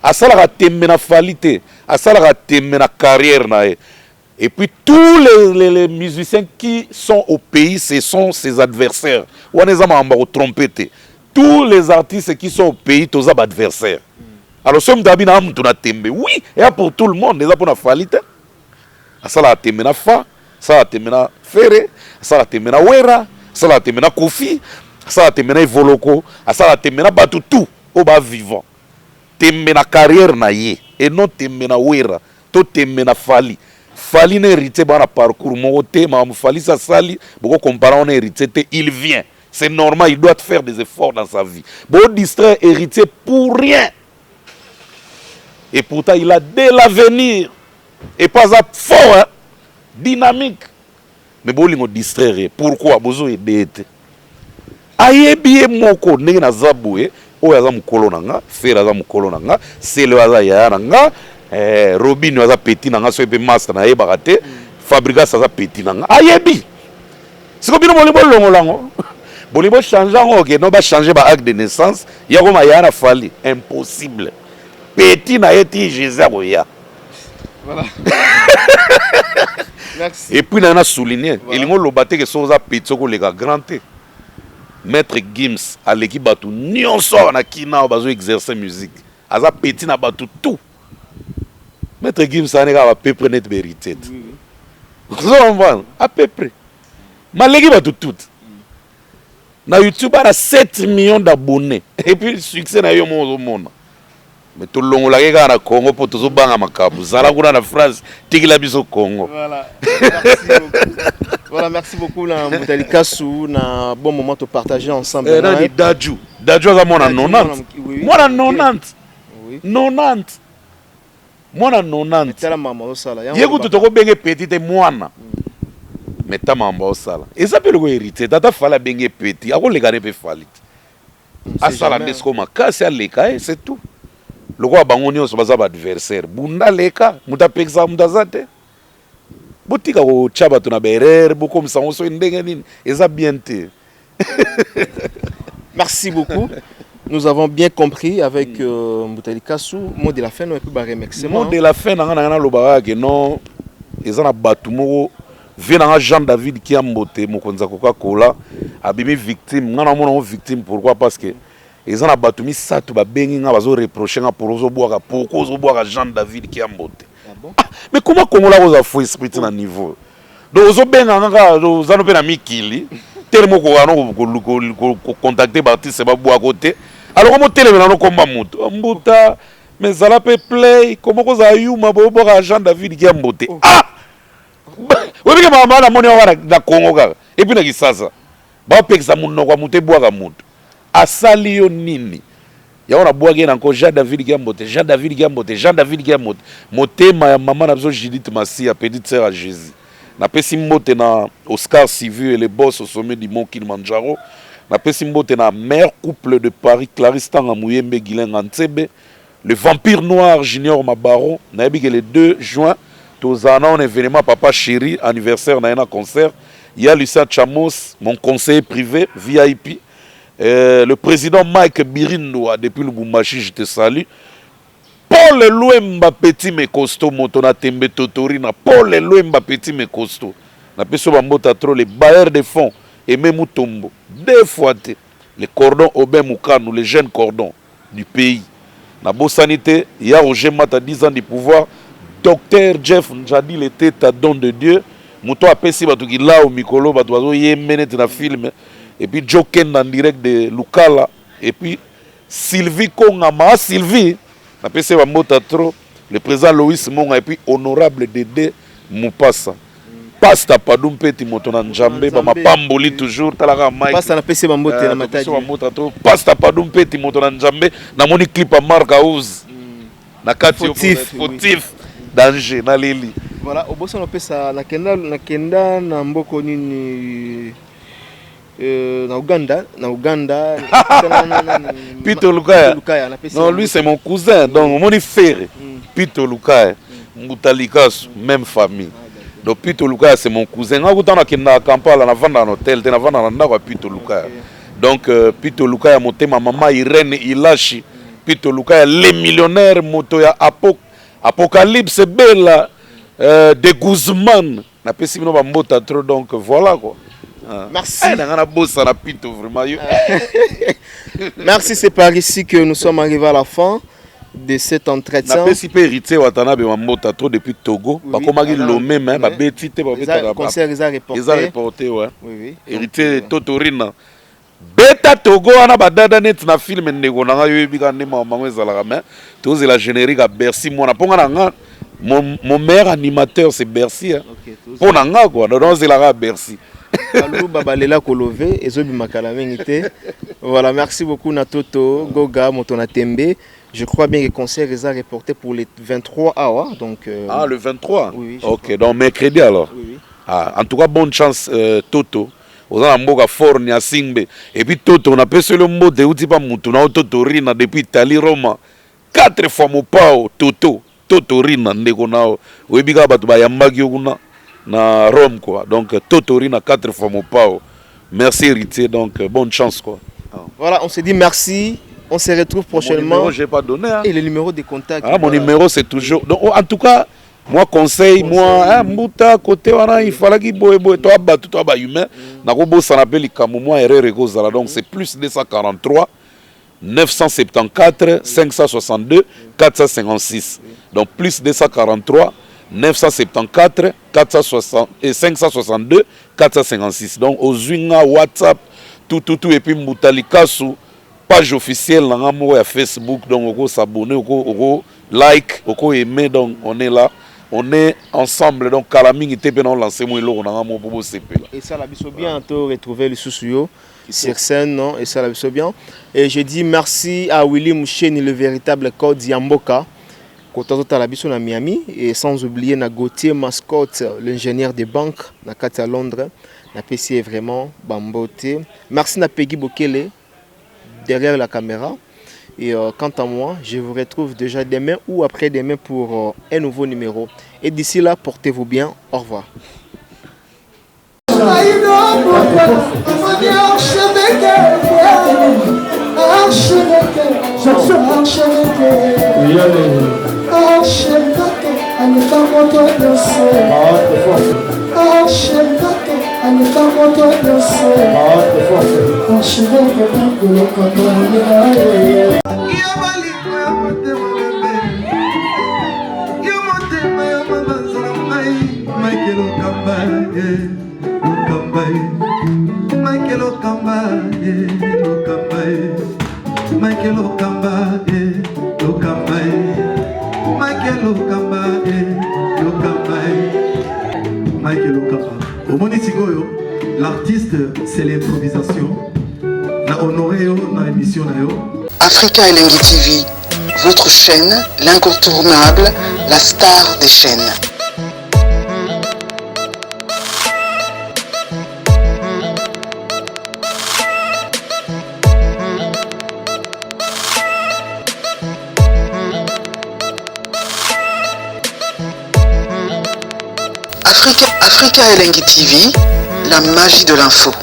asalaka tembe na Fally te, asalaka tembe na carrière na ye. Et puis tous les musiciens qui sont au pays, ce sont ses adversaires. Wana eza makambo ya kotromper te. Tous les artistes qui sont au pays, toza baadversaire. Alors soki moto abi na mutu na tembe, oui, eya pour tout le monde, eza mpona Fally te. Asalaka tembe na fa, asalaka tembe na Ferre, asalaka tembe na Wera, asalaka tembe na Kofi, asalaka tembe na Evoloko, asalaka tembe na bato tout oyo bavivant. Tembe na carrière na ye et non tembe na Wera to tembe na Fally. Fally na Héritier baa na parcours moko te. Makambo Fally si asali, bokocomparer wana Héritier te. Il vient, c'est normal, il doit faire des efforts dans sa vie. Bodistraire Héritier pour rien, et pourtant il a de l'avenir et pas aza fort, hein? Dynamique. Mais bolingo distraire ye pourquoi? Bozoyede ye te. Ayebi ye moko ndenge naza boye. Oyo aza mokolo na nga, Ferre aza mokolo na nga, Sele oyo aza yaya na nga, Robin oyo aza petit na nga, soki mpe master nayebaka te, Fabregas aza petit na nga. Ayebi siko bino bolingi bolongola yango, bolingi bochanger yango. Oke, no, bachanger ba acte de naissance ya koma yaya na Fally, impossible. Petit na ye ti Jésus akoya. Voilà. Merci. Et puis na souligner, elingi oloba te ke soki oza petit soki oleka grand te. Maître Gims aleki bato nyonso awa na kina awa bazo exercer musique, aza petit na bato tout. Maître Gims ane kaka à peu près neti baHéritier te. Ozo comprendre? À peu près maleki bato tout na YouTube, ana 7 millions d'abonnés et puis succès na yo moko ozomona. Mais tolongolaki kaka na Congo mpo tozobanga makambo. Zala kuna na France, tikila biso Congo. Voilà. Merci beaucoup. Voilà, merci beaucoup na Mutali Kasu, na bon moment de partager ensemble. Eh, nani? Dadju. Dadju aza mwana 90. Mwana 90. 90, mwana 90. Tala mama osala. Ye kutu tokobenge petit te, mwana. Mais ta mambo osala eza mpe loko Héritier. Tata Fally abenge petit, akoleka ne mpe Fally te. Asala nde siko makasi, aleka ye, c'est tout. Lokola bango nyonso baza baadversaire, bunda, leka. Moto apekisaka moto aza te. Botika kotya bato na baerreur, bokomisa yango soki ndenge nini, eza bien te. Merci beaucoup. Nous avons bien compris avec Mutali Kasu. Mot de la fin, et puis bah, remerciement. Mot de la fin na nga nalobaka ke non, eza na bato moko vie na nga, Jean David Kiambote, mokonzi ya Coca-Cola, abimi victime. Nga namona ngo victime. Pourquoi? Parce que eza na bato misato babengi nga, bazoreprocher nga pour ozobwaka, pourquoi ozobwaka Jean David Kiambote. Ah bon? Ah, mais comment Kongola kozala faux esprit ti na niveau? Donc ozobenga nga kaka, oza no mpe na mikili telema, okoka no kocontacter baartiste babwako te. Alors komo otelemela no komba moto mbuta, mais zala mpe play komo kozala yuma boyobwaka Jean David Kiambote. Ah, oyebike makambo wana namoni awa na Congo kaka et puis na Kisasa, baopekisa monoko ya moto ebwaka moto asali yo nini. Yango nabwaki ye na nko Jean David Kiambote, Jean David Kiambote, Jean David Kiambote. Motema ya mama na biso Judith Masiya, petite sœur ya Jesus. Napesi mbote na Oscar Sivu et le boss au sommet du mont Kilimandjaro. Napesi mbote na meilleur couple de Paris, Clarisse Tanga Muyembe, Guylain Ngantsebe. Le vampire noir Junior Mabaro. Nayebi que le 2 juin, tozala na un événement Papa Chéri, anniversaire na ye na concert. Ya Lucien Chamos, mon conseiller privé, VIP. Le président Mike Birindwa depuis Lubumbashi, je te salue. Paul Luemba petit mais costaud, moto na tembe totorina. Paul Luemba petit mais costaud. Napesi yo bambota trop, les bailleurs de fonds, Aimé Mutombo, deux fois te. Le cordon Aubin Mukanu, le jeune cordon du pays. Nabosani te, ya Roger Mata, 10 ans du pouvoir, Docteur Jeff Njadi le teta don de Dieu, moto apesi bato kilao mikolo, bato bazoyembe neti na film. Et puis Joe Kenda en direct de Lukala, et puis Sylvie Kongama, Sylvie, napesi bambota trop, le président Loïs Monga, et puis honorable Dédé Mupasa. Pasta Padou Mpeti moto na Nzambe, ba mapamboli toujours, talaka Mike. Pasta napesi bambote na Matadi. Bambota trop. Pasta Padou Mpeti moto na Nzambe, namoni clip ya Mark House. Na kati yo Fautif, fautif. Danger na leli. Voilà, obosana opesa nakenda nakenda na mboko nini na Uganda, na Uganda. Pito Lukaya. Lukaya napesi. Non, lui c'est mon cousin. Donc omoni Ferre. Pito Lukaya, Mbuta Likasu, même famille. Donc Pito Lukaya c'est mon cousin. Nga kuta nakenda Kampala, navanda na hôtel te, navanda na ndako ya Pito Lukaya. Donc Pito Lukaya motema mama Irène Ilashi, Pito Lukaya les millionnaires moto ya Apocalypse Bella de Guzman. Napesi bino bambota trop, donc voilà quoi. Ah. Merci. Eh, nanga nabosana Pito vraiment yo. Merci, c'est par ici que nous sommes arrivés à la fin de cet entretien. Napesi mpe Héritier Watanabe bambota trop depuis Togo. Oui, Bakomaki alors, Lomé mais ouais. babeti te babetaka Concert eza reporté. Eza reporté, ouais. Oui. Héritier Donc, Totorina. Beta Togo wana badada neti na film ndeko na ngai oyebi kaka nde makambo yango ezalaka, mais tozela générique ya Bercy mwana mpo nga na nga mon meilleur animateur c'est Bercy, hein. Ok, Mpo na nga quoi, donc ozelaka ya Bercy. Baluba balela kolove ezobima kala mingi te. Voilà, merci beaucoup na Toto Goga moto na tembe. Je crois bien que le concert est reporté pour les 23 awa, donc Ah, le 23. Oui, je Ok, crois. donc mercredi alors. Oui. Ah, en tout cas bonne chance Toto. Oza na mboka fort ni asingbe. Et puis Toto napesi yo mbote euti pa mutu na yo Toto Rina depuis Italie Roma. 4 fois mopao Toto, Toto Rina ndeko na yo. Oyebi kaka bato bayambaki yo kuna na Rome quoi. Donc Toto Rina 4 fois mopao. Merci héritier, donc bonne chance quoi. Voilà, on se dit merci. On se retrouve prochainement. Mon numéro, j'ai pas donné, hein. Et le numéro de contact. Ah, mon voilà. numéro, c'est toujours. Donc, oh, en tout cas, moi, conseil, Conseil. moi, hein, Mbuta, côté, voilà, il fallait qu'il boye, boye, toi, bah, tout, toi, bah, humain. Nakobo, ça s'appelle likambo, moi, erreur, ekozala. Donc, c'est plus 243 974 562 456. Donc, plus 243 974 460 et 562 456. Donc, ozwinga, WhatsApp, tout, tout, tout, et puis Mbuta Likasu, page officielle na nga moko ya Facebook, donc oko s'abonner, oko like, oko aimer, donc on est là, on est ensemble, donc kala mingi te mpe na olancer mo eloko na nga moko po bosepela. Et ça, la biso bientôt retrouver le sous sur scène, non? Et ça, la biso bien. Et je dis merci à Willy Moucheni, le véritable code Yamboka, Kotazota la biso na Miami, et sans oublier na Gauthier Mascotte, l'ingénieur des banques, na kati à Londres, na PC vraiment bambote. Merci na Peggy Bokele derrière la caméra. Et quant à moi, je vous retrouve déjà demain ou après-demain pour un nouveau numéro. Et d'ici là, portez-vous bien. Au revoir. Omoni sikoyo, l'artiste c'est l'improvisation. Na honoré yo na émission na yo. Africa Elengi TV, votre chaîne, l'incontournable, la star des chaînes. Africa, Africa Elengi TV, la magie de l'info.